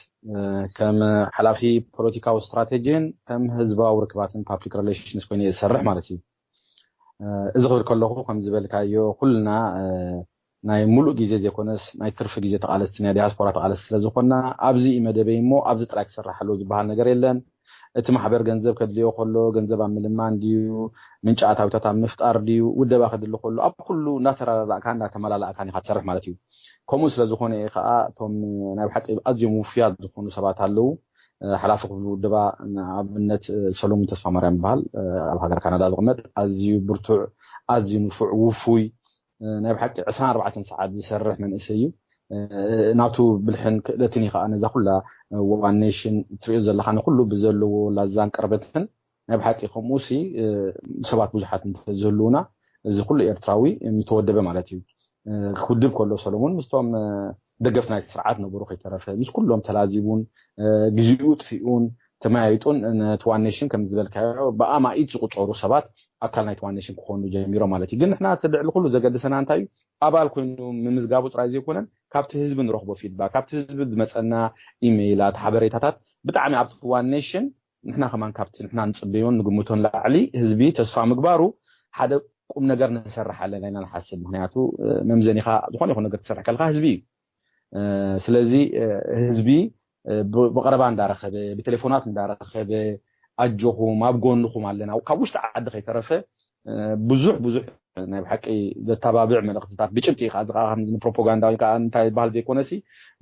ከም ሓላፊ ፖለቲካዊ ስትራቴጂን ከም ህዝባዊ ርክባትን ፓብሊክ ሪሌሽንስ ኮይኑ ዝሰርሕ ማለት እዩ። እዚ ክብል ከለኹ ከም ዝበልካዮ ኩልና ናይ ሙሉእ ግዜ ዘይኮነስ ናይ ትርፊ ግዜ ተቃለስቲ ናይ ዲያስፖራ ተቃለስቲ ስለዝኮና ኣብዚ እዩ መደበይ እሞ ኣብዚ ጥራይ ክሰርሕ ኣለዎ ዝበሃል ነገር የለን። እቲ ማሕበር ገንዘብ ከድልዮ ከሎ ገንዘብ ኣብ ምልማን ድዩ፣ ምንጫ ኣታዊታት ኣብ ምፍጣር ድዩ፣ ውደባ ከድሊ ከሎ ኣብ ኩሉ እንዳተራራእካ እንዳተመላላእካ ኢኻ ትሰርሕ ማለት እዩ። ከምኡ ስለ ዝኾነ ከዓ እቶም ናይ ብሓቂ ኣዝዮም ውፉያት ዝኾኑ ሰባት ኣለዉ። ሓላፊ ክፍሊ ውደባ ንኣብነት ሰሎሙን ተስፋ ማርያም ይበሃል። ኣብ ሃገር ካናዳ ዝቕመጥ ኣዝዩ ብርቱዕ፣ ኣዝዩ ንፉዕ፣ ውፉይ፣ ናይ ብሓቂ ዕስራን ኣርባዕተን ሰዓት ዝሰርሕ መንእሰይ እዩ። ናቱ ብልሕን ክእለትን እዩ ከዓ ነዛ ኩላ ዋን ኔሽን ትሪኦ ዘለካ ንኩሉ ብዘለዎ ላዛን ቅርበትን ናይ ብሓቂ ከምኡ ሲ ሰባት ብዙሓት እንተዝህልውና እዚ ኩሉ ኤርትራዊ ምተወደበ ማለት እዩ። ክውድብ ከሎ ሰሎሙን ምስቶም ደገፍቲ ናይ ስርዓት ነበሩ ከይተረፈ ምስ ኩሎም ተላዚቡን ግዜኡ ጥፊኡን ተመያይጡን ነቲ ዋን ኔሽን ከም ዝበልካዮ ብኣማኢት ዝቁፀሩ ሰባት ኣካል ናይቲ ዋን ኔሽን ክኾኑ ጀሚሮም ማለት እዩ። ግን ንሕና እቲ ልዕሊ ኩሉ ዘገድሰና እንታይ እዩ? ኣባል ኮይኑ ምምዝጋቡ ጥራይ ዘይኮነን ካብቲ ህዝቢ ንረኽቦ ፊድባክ፣ ካብቲ ህዝቢ ዝመፀና ኢሜይላት፣ ሓበሬታታት ብጣዕሚ ኣብቲ ዋን ኔሽን ንሕና ከማን ካብቲ ንሕና ንፅበዮን ንግምቶን ላዕሊ ህዝቢ ተስፋ ምግባሩ ሓደ ቁም ነገር ንሰርሕ ኣለና ኢና ንሓስብ። ምክንያቱ መምዘኒኻ ዝኾነ ይኹን ነገር ትሰርሕ ከለካ ህዝቢ እዩ። ስለዚ ህዝቢ ብቐረባ እንዳረኸበ ብቴሌፎናት እንዳረኸበ ኣጆኹም ኣብ ጎንኹም ኣለና ካብ ውሽጢ ዓዲ ከይተረፈ ብዙሕ ብዙሕ ናይ ብሓቂ ዘተባብዕ መልእክትታት ብጭብጢ ከዓ እዚ ከዓ ከም ንፕሮፓጋንዳ ወይ ከዓ እንታይ ዝበሃል ዘይኮነሲ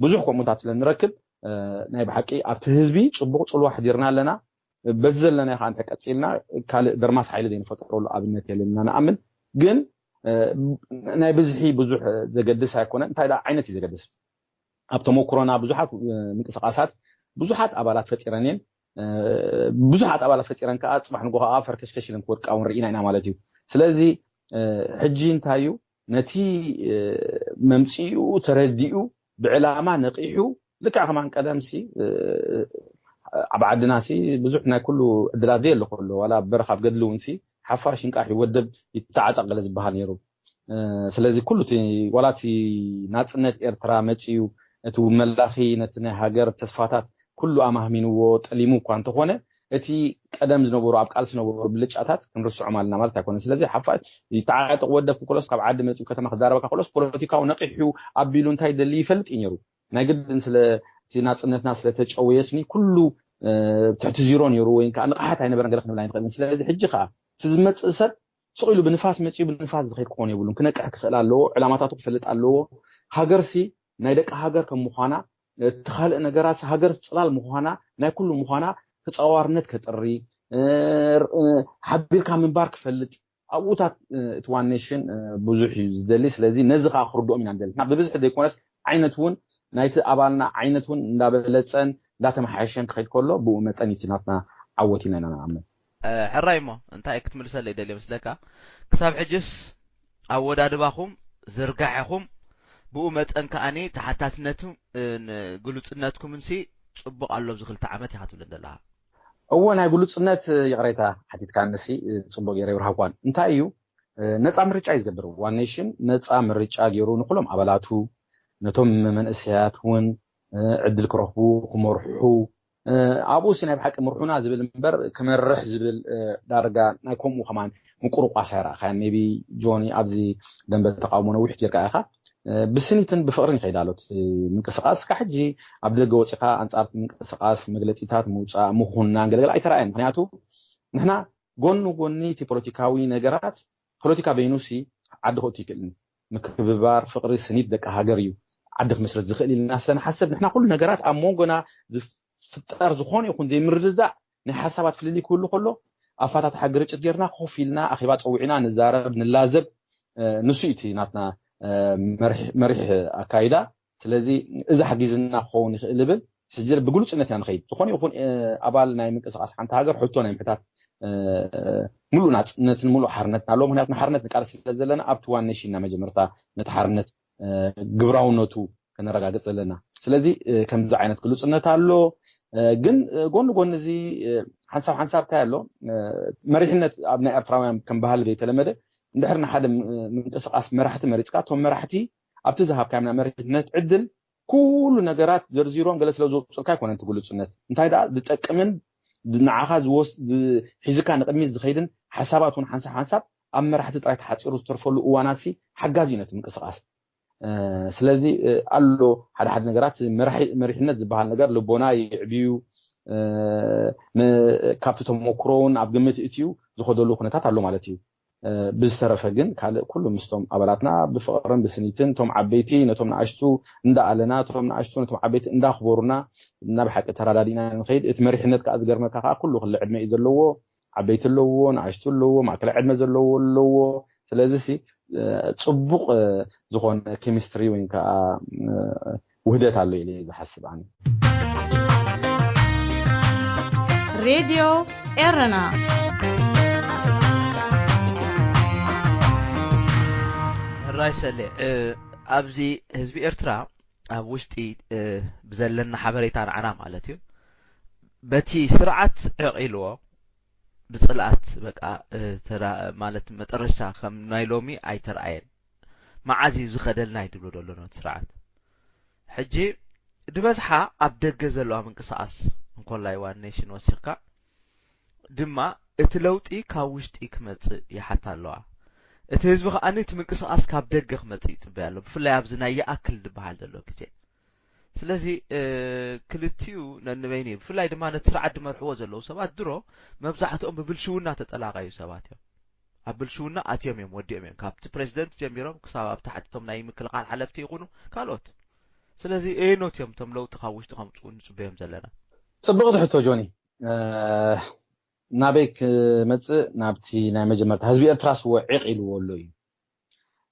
ብዙሕ ከምኡታት ስለ ንረክብ ናይ ብሓቂ ኣብቲ ህዝቢ ፅቡቅ ፅልዋ ሕዲርና ኣለና። በዚ ዘለና ከዓ እንታይ ቀፂልና ካልእ ደርማስ ሓይሊ ዘይንፈጥረሉ ኣብነት የለን ኢና ንኣምን። ግን ናይ ብዝሒ ብዙሕ ዘገድስ ኣይኮነን። እንታይ ደኣ ዓይነት እዩ ዘገድስ? ኣብ ተመክሮና ብዙሓት ምንቅስቃሳት ብዙሓት ኣባላት ፈጢረን እየን። ብዙሓት ኣባላት ፈጢረን ከዓ ፅባሕ ንጎ ከዓ ፈርከሽከሽ ኢለን ክወድቃ እውን ርኢና ኢና ማለት እዩ። ስለዚ ሕጂ እንታይ እዩ ነቲ መምፅኡ ተረዲኡ ብዕላማ ነቂሑ ልክዕ ከማን ቀደምሲ ኣብ ዓድናሲ ብዙሕ ናይ ኩሉ ዕድላት ዘየለ ከሎ ዋላ በረኻ ኣብ ገድሊ እውን ሲ ሓፋሽ እንቃሕ ይወደብ ይተዓጠቕ ገለ ዝበሃል ነይሩ። ስለዚ ኩሉ እቲ ዋላ እቲ ናፅነት ኤርትራ መፂኡ እቲ መላኺ ነቲ ናይ ሃገር ተስፋታት ኩሉ ኣማህሚንዎ ጠሊሙ እኳ እንተኾነ እቲ ቀደም ዝነበሩ ኣብ ቃልሲ ዝነበሩ ብልጫታት ክንርስዖም ኣለና ማለት ኣይኮነን። ስለዚ ሓፋሽ ይተዓጠቕ ወደብ ክኮሎስ ካብ ዓዲ መፂኡ ከተማ ክዛረበካ ኮሎስ ፖለቲካዊ ነቂሑ ኣቢሉ እንታይ ደሊ ይፈልጥ እዩ ነይሩ። ናይ ግድን ስለ እቲ ናፅነትና ስለተጨወየስኒ ኩሉ ትሕቲ ዚሮ ነይሩ ወይ ከዓ ንቕሓት ኣይነበረን ገለ ክንብል ኣይንኽእልን። ስለዚ ሕጂ ከዓ እቲ ዝመፅእ ሰብ ስቕ ኢሉ ብንፋስ መፂኡ ብንፋስ ዝኸይድ ክኾን የብሉን። ክነቅሕ ክኽእል ኣለዎ። ዕላማታቱ ክፈልጥ ኣለዎ። ሃገርሲ ናይ ደቂ ሃገር ከም ምዃና እቲ ካልእ ነገራት ሃገር ፅላል ምዃና ናይ ኩሉ ምዃና ተፃዋርነት ከጥሪ ሓቢርካ ምንባር ክፈልጥ ኣብኡታት እቲ ዋን ኔሽን ብዙሕ እዩ ዝደሊ። ስለዚ ነዚ ከዓ ክርድኦም ኢና ንደሊ። ብብዝሒ ዘይኮነስ ዓይነት እውን ናይቲ ኣባልና ዓይነት እውን እንዳበለፀን እንዳተመሓየሸን ክኸይድ ከሎ ብኡ መጠን እቲ ናትና ዓወት ኢና ኢና ንኣምን። ሕራይ እሞ እንታይ ክትምልሰለይ ደልዮ መስለካ? ክሳብ ሕጅስ ኣወዳድባኹም ዝርጋሐኹም ብኡ መጠን ከኣኒ ተሓታትነቱ ግሉፅነትኩምንሲ ፅቡቕ ኣሎ ኣብዚ ክልተ ዓመት ኢኻ ትብልን ዘለኻ። እወ ናይ ግሉፅነት ይቕሬታ ሓቲትካ ንሲ ፅቡቅ ገይረ ይብርሃኳን እንታይ እዩ ነፃ ምርጫ እዩ ዝገብር ዋን ኔሽን ነፃ ምርጫ ገይሩ ንኩሎም ኣባላቱ ነቶም መንእሰያት እውን ዕድል ክረኽቡ ክመርሑ ኣብኡ ሲ ናይ ብሓቂ ምርሑና ዝብል እምበር ክመርሕ ዝብል ዳርጋ ናይ ከምኡ ከማን ምቁርቋስ ኣይረኣኻያን ቢ ጆኒ ኣብዚ ደንበ ተቃውሞ ነዊሕ ጌርካ ኢኻ ብስኒትን ብፍቅርን ይኸይድ ኣሎ ምንቅስቃስ ካብ ሕጂ ኣብ ደገ ወፂኻ ኣንፃር ምንቅስቃስ መግለፂታት ምውፃእ ምኹናን ገለገለ ኣይተረኣየን ምክንያቱ ንሕና ጎኒ ጎኒ እቲ ፖለቲካዊ ነገራት ፖለቲካ በይኑ ሲ ዓዲ ክእቱ ይክእልን ምክብባር ፍቅሪ ስኒት ደቂ ሃገር እዩ ዓዲ ክመስረት ዝኽእል ኢልና ስለንሓስብ ንሕና ኩሉ ነገራት ኣብ መንጎና ዝፍጠር ዝኾነ ይኹን ዘይምርድዳእ ናይ ሓሳባት ፍልልይ ክህሉ ከሎ ኣፋታትሓ ግርጭት ጌርና ኮፍ ኢልና ኣኼባ ፀዊዕና ንዛረብ ንላዘብ ንሱ እቲ ናትና መሪሕ ኣካይዳ ስለዚ እዚ ሓጊዝና ክኸውን ይኽእል ብል ስጅል ብግሉፅነት ኢና ንኸይድ ዝኾነ ይኹን ኣባል ናይ ምንቅስቃስ ሓንቲ ሃገር ሕቶ ናይ ምሕታት ሙሉእ ናፅነትን ሙሉእ ሓርነትን ኣለዎ ምክንያቱ ንሓርነት ንቃለስ ስለ ዘለና ኣብቲ ዋን ኔሽን ኢና መጀመርታ ነቲ ሓርነት ግብራውነቱ ከነረጋግፅ ዘለና ስለዚ ከምዚ ዓይነት ግሉፅነት ኣሎ ግን ጎኒ ጎኒ እዚ ሓንሳብ ሓንሳብ እንታይ ኣሎ መሪሕነት ኣብ ናይ ኤርትራውያን ከም ባህሊ ዘይተለመደ እንድሕር ንሓደ ምንቅስቃስ መራሕቲ መሪፅካ እቶም መራሕቲ ኣብቲ ዝሃብካዮም ናይ መሪሕነት ዕድል ኩሉ ነገራት ዘርዚሮም ገለ ስለ ዝወፅኡልካ ኣይኮነን እቲ ግሉፅነት እንታይ ደኣ ዝጠቅምን ንዓኻ ዝወስ ሒዝካ ንቅድሚት ዝኸይድን ሓሳባት እውን ሓንሳብ ሓንሳብ ኣብ መራሕቲ ጥራይ ተሓፂሩ ዝተርፈሉ እዋናት ሲ ሓጋዚ እዩ ነቲ ምንቅስቃስ ስለዚ ኣሎ ሓደ ሓደ ነገራት መሪሕነት ዝበሃል ነገር ልቦና የዕብዩ እ፣ ን-፣ ካብቲ ተመክሮ እውን ኣብ ግምት እትዩ ዝኸደሉ ኩነታት ኣሎ ማለት እዩ። እ፣ ብዝተረፈ ግን ካልእ ኩሉ ምስቶም ኣባላትና ብፍቕርን ብስኒትን፣ እቶም ዓበይቲ ነቶም ንኣሽቱ እንዳኣለና፣ እቶም ንኣሽቱ ነቶም ዓበይቲ እንዳኽበሩና፣ ናብ ሓቂ ተረዳዲእና ንኸይድ። እቲ መሪሕነት ከዓ ዝገርመካ ከዓ ኩሉ ክለ ዕድመ እዩ ዘለዎ። ዓበይቲ ኣለዎ፣ ንኣሽቱ ኣለዎ፣ ማእከላይ ዕድመ ዘለዎ ኣለዎ። ስለዚ ሲ፣ እ፣ ጽቡቕ፣ እ፣ ዝኾነ ኬሚስትሪ ወይ ከዓ፣ እ፣ ውህደት ኣሎ ኢለ እየ ዝሓስብ ኣነ። ሬድዮ ኤረና። ሕራይ ሰሌ፣ እ፣ ኣብዚ ህዝቢ ኤርትራ ኣብ ውሽጢ፣ እ፣ ብዘለና ሓበሬታ ንዓና ማለት እዩ፣ በቲ ስርዓት ዕቕ ኢልዎ፣ ብጽልኣት በቃ፣ እ፣ ተራ-፣ ማለት መጠረሽታ ከም ናይ ሎሚ ኣይተርኣየን። መዓዝ እዩ ዝኸደልና እዩ ድብሎ ዘሎ ነቲ ስርዓት። ሕጂ ድበዝሓ ኣብ ደገ ዘለዋ ምንቅስቃስ እንኮላይ ዋን ኔሽን ወሲኽካ ድማ እቲ ለውጢ ካብ ውሽጢ ክመጽእ ይሓታ ኣለዋ። እቲ ህዝቢ ከኣ እቲ ምንቅስቃስ ካብ ደገ ክመጽእ ይጽበያ ኣሎ። ብፍላይ ኣብዚ ናይ ይኣክል ዝበሃል ዘሎ ግዜ። ስለዚ፣ እ፣ ክልቲኡ ነንበይኑ እዩ። ብፍላይ ድማ ነቲ ስርዓት ዝመርሕዎ ዘለዉ ሰባት ድሮ መብዛሕትኦም ብብልሽውና ተጠላቐዩ ሰባት እዮም። ኣብ ብልሽውና ኣትዮም እዮም፣ ወዲኦም እዮም። ካብቲ ፕሬዚደንት ጀሚሮም ክሳብ ኣብ ታሕቲ እቶም ናይ ምክልኻል ሓለፍቲ ይኹኑ ካልኦት። ስለዚ እየኖት እዮም እቶም ለውጢ ካብ ውሽጢ ከምጽኡ ንጽበዮም ዘለና? ጽብቕቲ ሕቶ ጆኒ። እ፣ ናበይ ክመጽእ? ናብቲ ናይ መጀመርታ ህዝቢ ኤርትራስ እዎ ዒቕ ኢልዎ ኣሎ እዩ።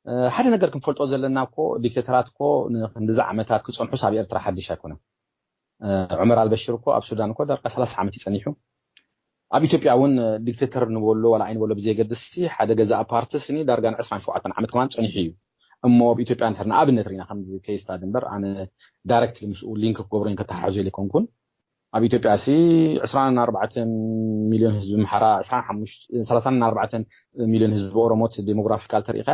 እ፣ ሓደ ነገር ክንፈልጦ ዘለና እኮ ዲክቴተራት እኮ ንክንድዚ ዓመታት ክጸንሑስ ኣብ ኤርትራ ሓድሽ ኣይኮነን። እ፣ ዑመር ኣልበሽር እኮ ኣብ ሱዳን እኮ ዳርጋ ሰላሳ ዓመት እዩ ጸኒሑ። ኣብ ኢትዮጵያ እውን ዲክቴተር ንበሎ ዋላ ኣይንበሎ ብዘየገድስ ሓደ ገዛእ ፓርቲ ስኒ ዳርጋ ን ዕስራን ሸውዓተን ዓመት ከማን ጸኒሑ እዩ። እሞ ኣብ ኢትዮጵያ እንድሕር ንኣብነት ርኢና ከምዚ ኬስ ስታዲ እምበር ኣነ ዳይሬክትሊ ምስኡ ሊንክ ክገብሮ ከተሓሕዞ ኢለ ኣይኮንኩን። ኣብ ኢትዮጵያ ሲ ዕስራን ኣርባዕተን ሚልዮን ህዝቢ ኣምሓራ፣ ዕስራን ሓሙሽተ፣ ሰላሳን ኣርባዕተን ሚልዮን ህዝቢ ኦሮሞ እቲ ዴሞግራፊካል ተሪኢኻ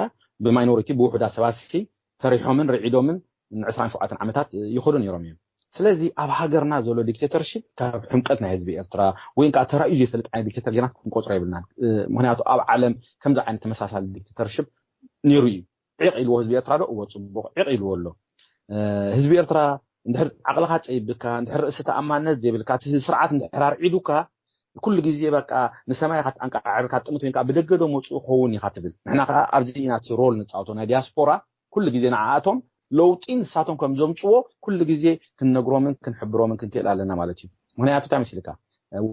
ብማይኖሪቲ ብውሑዳት ሰባት ሲ ተሪሖምን ርዒዶምን ን ዕስራን ሸውዓተን ዓመታት ይኸዱ ነይሮም እዮም። ስለዚ ኣብ ሃገርና ዘሎ ዲክቴተርሺፕ ካብ ሕምቀት ናይ ህዝቢ ኤርትራ ወይ ከዓ ተራእዩ ዘይፈልጥ ዓይነት ዲክቴተር ጌርና ክንቆፅሮ የብልናን። እ፣ ምክንያቱ ኣብ ዓለም ከምዚ ዓይነት ተመሳሳሊ ዲክቴተርሺፕ ነይሩ እዩ። ዒቕ ኢልዎ ህዝቢ ኤርትራ ዶ? እዎ፣ ጽቡቕ ዒቕ ኢልዎ ኣሎ። እ፣ ህዝቢ ኤርትራ እንድሕር ዓቕልኻ ጸይብካ፣ እንድሕር ርእሲ ተኣማንነት ዘይብልካ፣ እቲ ስርዓት እንድሕር ኣርዒዱካ፣ ኩሉ ግዜ በቃ ንሰማይ ኢኻ ትኣንቃዕር፣ ካብ ጥምት ኮይንካ ብደገ ዶ መጽኡ ክኸውን ኢኻ ትብል። ንሕና ከኣ ኣብዚ ኢና እቲ ሮል ንጻወቶ ናይ ዲያስፖራ። ኩሉ ግዜ ንዓኣቶም ለውጢ ንሳቶም ከም ዘምጽዎ ኩሉ ግዜ ክንነግሮምን ክንሕብሮምን ክንክእል ኣለና ማለት እዩ። ምክንያቱ እንታይ መሲልካ?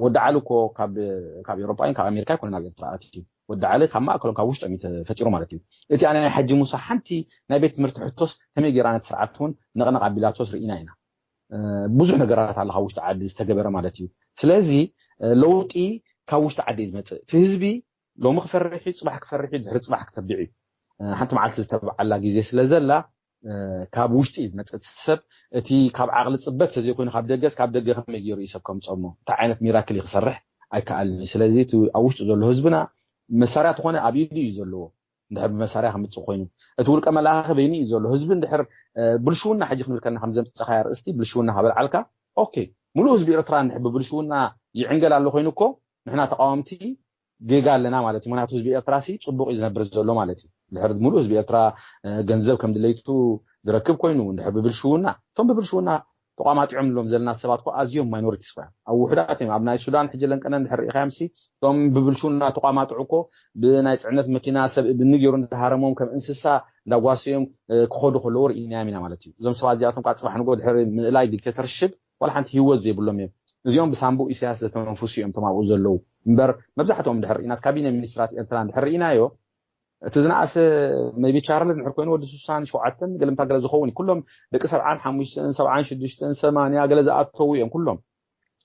ወዲ ዓሊ እኮ ካብ፣ ካብ ኤውሮጳ እዩ፣ ካብ ኣሜሪካ ኣይኮነን ኣብ ኤርትራ ኣትዩ። ወዲ ዓሊ ካብ ማእከሎም ካብ ውሽጦም እዩ ተፈጢሩ ማለት እዩ። እቲ ኣነ ናይ ሓጂ ሙሳ ሓንቲ ናይ ቤት ትምህርቲ ሕቶስ ከመይ ገይራ ነቲ ስርዓት እውን ነቕነቕ ኣቢላቶስ ርኢና ኢና። እ፣ ብዙሕ ነገራት ኣሎ ካብ ውሽጢ ዓዲ ዝተገበረ ማለት እዩ። ስለዚ፣ እ፣ ለውጢ ካብ ውሽጢ ዓዲ እዩ ዝመጽእ። እቲ ህዝቢ ሎሚ ክፈርሕ እዩ፣ ጽባሕ ክፈርሕ እዩ፣ ድሕሪ ጽባሕ ክተብዕ እዩ። እ፣ ሓንቲ መዓልቲ ዝተብዓላ ግዜ ስለ ዘላ፣ እ፣ ካብ ውሽጢ እዩ ዝመጽእ። እቲ ሰብ እቲ ካብ ዓቕሊ ጽበት ተዘይኮይኑ ካብ ደገስ፣ ካብ ደገ ከመይ ገይሩ እዩ ሰብ ከምጾሞ? እንታይ ዓይነት ሚራክል እዩ ክሰርሕ? ኣይከኣልን እዩ። ስለዚ እቲ ኣብ ውሽጢ ዘሎ ህዝብና መሳርያ ተኾነ ኣብ ኢዱ እዩ ዘለዎ። እንድሕር ብመሳርያ ከምጽእ ኮይኑ፣ እቲ ውልቀ መላኺ በይኑ እዩ ዘሎ። ህዝቢ እንድሕር፣ እ፣ ብልሽውና ሕጂ ክንብል ከለና ከም ዘምጸኻያ ኣርእስቲ ብልሽውና ካብ ኣልዓልካ፣ ኦኬ፣ ሙሉእ ህዝቢ ኤርትራ እንድሕር ብብልሽውና ይዕንገል ኣሎ ኮይኑ እኮ ንሕና ተቃወምቲ ጌጋ ኣለና ማለት እዩ። ምክንያቱ ህዝቢ ኤርትራ ሲ ጽቡቕ እዩ ዝነብር ዘሎ ማለት እዩ። ድሕር ሙሉእ ህዝቢ ኤርትራ፣ እ፣ ገንዘብ ከም ድለይቱ ዝረክብ ኮይኑ እንድሕር ብብልሽውና፣ እቶም ብብልሽውና ተቋማጢዖም ሎም ዘለና ሰባት እኮ ኣዝዮም ማይኖሪቲስ እዮም። ኣብ ውሑዳት እዮም። ኣብ ናይ ሱዳን ሕጂ ለንቀነ እንድሕር ርኢኻዮም ሲ እቶም ብብልሽውና ተቋማጥዑ እኮ ብናይ ጽዕነት መኪና ሰብ እብኒ ገይሩ እንዳሃረሞም ከም እንስሳ እንዳጓሰዮም፣ እ፣ ክኸዱ ከለዉ ርኢናዮም ኢና ማለት እዩ። እዞም ሰባት እዚኣቶም ከዓ ጽባሕ ንግሆ ድሕሪ ምእላይ ዲክቴተርሽፕ ዋላ ሓንቲ ህይወት ዘይብሎም እዮም። እዚኦም ብሳምቡእ ኢሳያስ ዘተንፍሱ እዮም እቶም ኣብኡ ዘለዉ። እምበር መብዛሕትኦም እንድሕር ርኢናስ ካቢነ ሚኒስትራት ኤርትራ እንድሕር ርኢናዮ እቲ ዝነኣሰ ሜቢ ቻርሊ እንድሕር ኮይኑ ወዲ ስሳን ሸውዓተን ገለ ምታ ገለ ዝኸውን እዩ። ኩሎም ደቂ ሰብዓን ሓሙሽተን፣ ሰብዓን ሽዱሽተን፣ ሰማንያ ገለ ዝኣተዉ እዮም ኩሎም።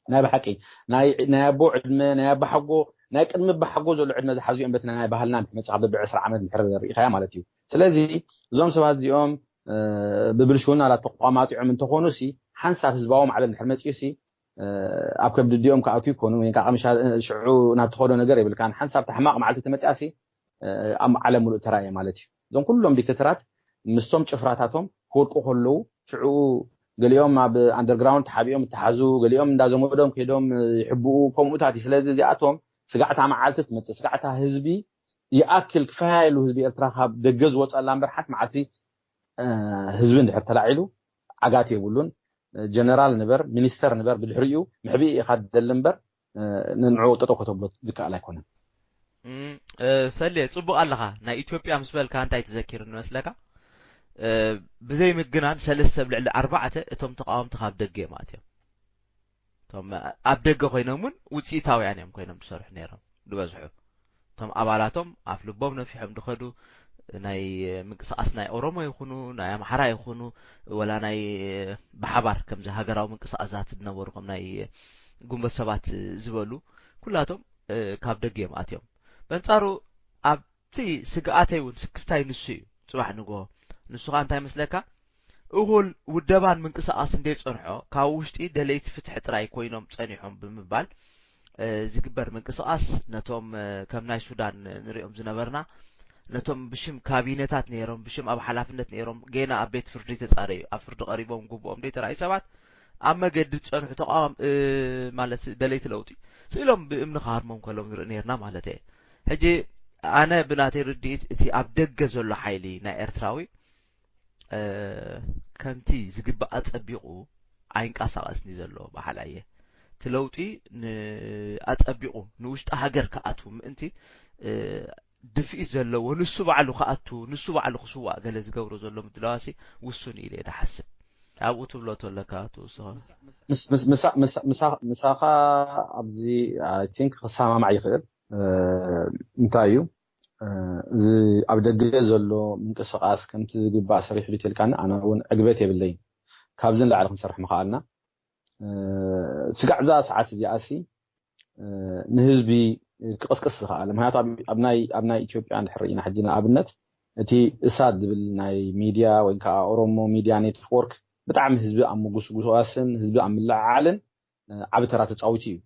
ናይ ብሓቂ ናይ፣ ናይ ኣቦ ዕድመ፣ ናይ ኣባ ሓጎ፣ ናይ ቅድሚ ኣባ ሓጎ ዘሎ ዕድመ ዝሓዙ እዮም በቲ ናይ ባህልና እንድሕር መጽኻ በቢ ዕስራ ዓመት እንድሕር ርኢኻያ ማለት እዩ። ስለዚ እዞም ሰባት እዚኦም፣ እ፣ ብብልሽውና ላ ተቋማጢዖም እንተኾኑ ሲ ሓንሳብ ህዝባዊ ማዕበል እንድሕር መጽኡ ሲ፣ እ፣ ኣብ ከብዲ ዲኦም ክኣትዉ ይኮኑ ወይ ከዓ ምሻ-፣ ሽዑ ናብ ትኸዶ ነገር የብልካን። ሓንሳብ ተሕማቕ መዓልቲ ተመጽኣ ሲ፣ እ፣ ኣብ ዓለም ሙሉእ ተራእየ ማለት እዩ። እዞም ኩሎም ዲክተተራት ምስቶም ጭፍራታቶም ክወድቁ ከለዉ ሽዑ ገሊኦም ኣብ ኣንደርግራውንድ ተሓቢኦም እተሓዙ፣ ገሊኦም እንዳዘመዶም ከይዶም ይሕብኡ፣ ከምኡታት እዩ። ስለዚ እዚኣቶም ስጋዕታ መዓልቲ ትመጽእ፣ ስጋዕታ ህዝቢ ይኣክል ክፈያየሉ ህዝቢ ኤርትራ ካብ ደገ ዝወጸላ እምበር ሓንቲ መዓልቲ፣ እ፣ ህዝቢ እንድሕር ተላዒሉ ዓጋት የብሉን። ጀነራል ንበር፣ ሚኒስተር ንበር፣ ብድሕሪኡ ምሕብኢ ኢኻ ትደሊ እምበር፣ ንንዑ ጠጠው ከተብሎ ዝከኣል ኣይኮነን። ሰሌ፣ ጽቡቕ ኣለኻ። ናይ ኢትዮጵያ ምስ በልካ እንታይ ትዘኪር ንመስለካ? ብዘይ ምግናን ሰለስተ ኣብ ልዕሊ ኣርባዕተ እቶም ተቃወምቲ ካብ ደገ እዮም ኣትዮም። እቶም ኣብ ደገ ኮይኖም እውን ውፅኢታውያን እዮም ኮይኖም ዝሰርሑ ነይሮም ዝበዝሑ። እቶም ኣባላቶም ኣፍ ልቦም ነፊሖም ዝኸዱ ናይ ምንቅስቃስ ናይ ኦሮሞ ይኹኑ ናይ ኣምሓራ ይኹኑ ወላ ናይ ብሓባር ከምዚ ሃገራዊ ምንቅስቃሳት ዝነበሩ ከም ናይ ጉንበት ሰባት ዝበሉ ኩላቶም ካብ ደገ እዮም ኣትዮም። በንጻሩ ኣብቲ ስግኣተይ እውን ስክፍታይ ንሱ እዩ። ጽባሕ ንግሆ ንሱ ኸኣ እንታይ መስለካ? እኹል ውደባን ምንቅስቃስ እንደ ጸንሖ ካብ ውሽጢ ደለይቲ ፍትሒ ጥራይ ኮይኖም ጸኒሖም ብምባል ዝግበር ምንቅስቃስ ነቶም ከም ናይ ሱዳን ንሪኦም ዝነበርና ነቶም ብሽም ካቢነታት ነይሮም ብሽም ኣብ ሓላፍነት ነይሮም ገና ኣብ ቤት ፍርዲ ተጻረዩ ኣብ ፍርዲ ቀሪቦም ግቡኦም ዘይተራእዩ ሰባት ኣብ መገዲ ዝጸንሑ ተቃዋም ማለት ደለይቲ ለውጢ ስኢሎም ብእምኒ ክሃርሞም ከሎም ንርኢ ነይርና ማለት እየ። ሕጂ ኣነ ብናተይ ርድኢት እቲ ኣብ ደገ ዘሎ ሓይሊ ናይ ኤርትራዊ ከምቲ ዝግባእ ኣጸቢቑ ኣይንቀሳቐስኒ ዘሎ በሓላ እየ። እቲ ለውጢ ኣጸቢቑ ንውሽጢ ሃገር ክኣትዉ ምእንቲ ድፍኢት ዘለዎ ንሱ ባዕሉ ክኣቱ ንሱ ባዕሉ ክስዋእ ገለ ዝገብሮ ዘሎ ምድላዋሲ ውሱን ኢለ እየ ድሓስብ። ኣብኡ ትብሎ ተለካ ትውስኸ ምሳኻ ኣብዚ ቲንክ ክሰማማዕ ይኽእል። እንታይ እዩ እዚ ኣብ ደገ ዘሎ ምንቅስቃስ ከምቲ ዝግባእ ሰሪሑ ድተልካኒ ኣነ እውን ዕግበት የብለይን። ካብዚ ንላዕሊ ክንሰርሕ ምኽኣልና ስጋዕ ብዛ ሰዓት እዚኣ ሲ ንህዝቢ ክቕስቅስ ዝኽኣለ ምክንያቱ ኣብ ናይ ኢትዮጵያ እንድሕር ኢና ሕጂ ንኣብነት እቲ እሳት ዝብል ናይ ሚድያ ወይ ከዓ ኦሮሞ ሚድያ ኔትወርክ ብጣዕሚ ህዝቢ ኣብ ምጉስጉሳስን ህዝቢ ኣብ ምልዕዓልን ዓብ ተራ ተፃዊቱ እዩ።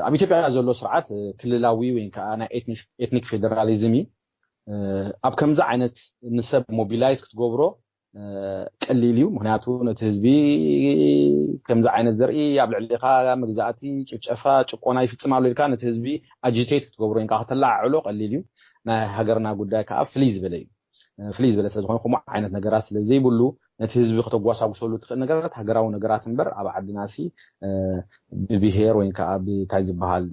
ኣብ ኢትዮጵያ ዘሎ ስርዓት ክልላዊ ወይ ከዓ ናይ ኤትኒክ ፌደራሊዝም እዩ። ኣብ ከምዚ ዓይነት ንሰብ ሞቢላይዝ ክትገብሮ ቀሊል እዩ። ምክንያቱ ነቲ ህዝቢ ከምዚ ዓይነት ዘርኢ ኣብ ልዕሊኻ መግዛእቲ፣ ጭፍጨፋ፣ ጭቆና ይፍፅም ኣሎ ኢልካ ነቲ ህዝቢ ኣጂቴት ክትገብሮ ኢንካ ከተለዓዕሎ ቀሊል እዩ። ናይ ሃገርና ጉዳይ ከዓ ፍልይ ዝበለ እዩ። ፍልይ ዝበለ ስለዝኾነ ከምኡ ዓይነት ነገራት ስለዘይብሉ ነቲ ህዝቢ ከተጓሳጉሰሉ ትኽእል ነገራት ሃገራዊ ነገራት እምበር ኣብ ዓድናሲ ብብሄር ወይ ከዓ ብታይ ዝበሃል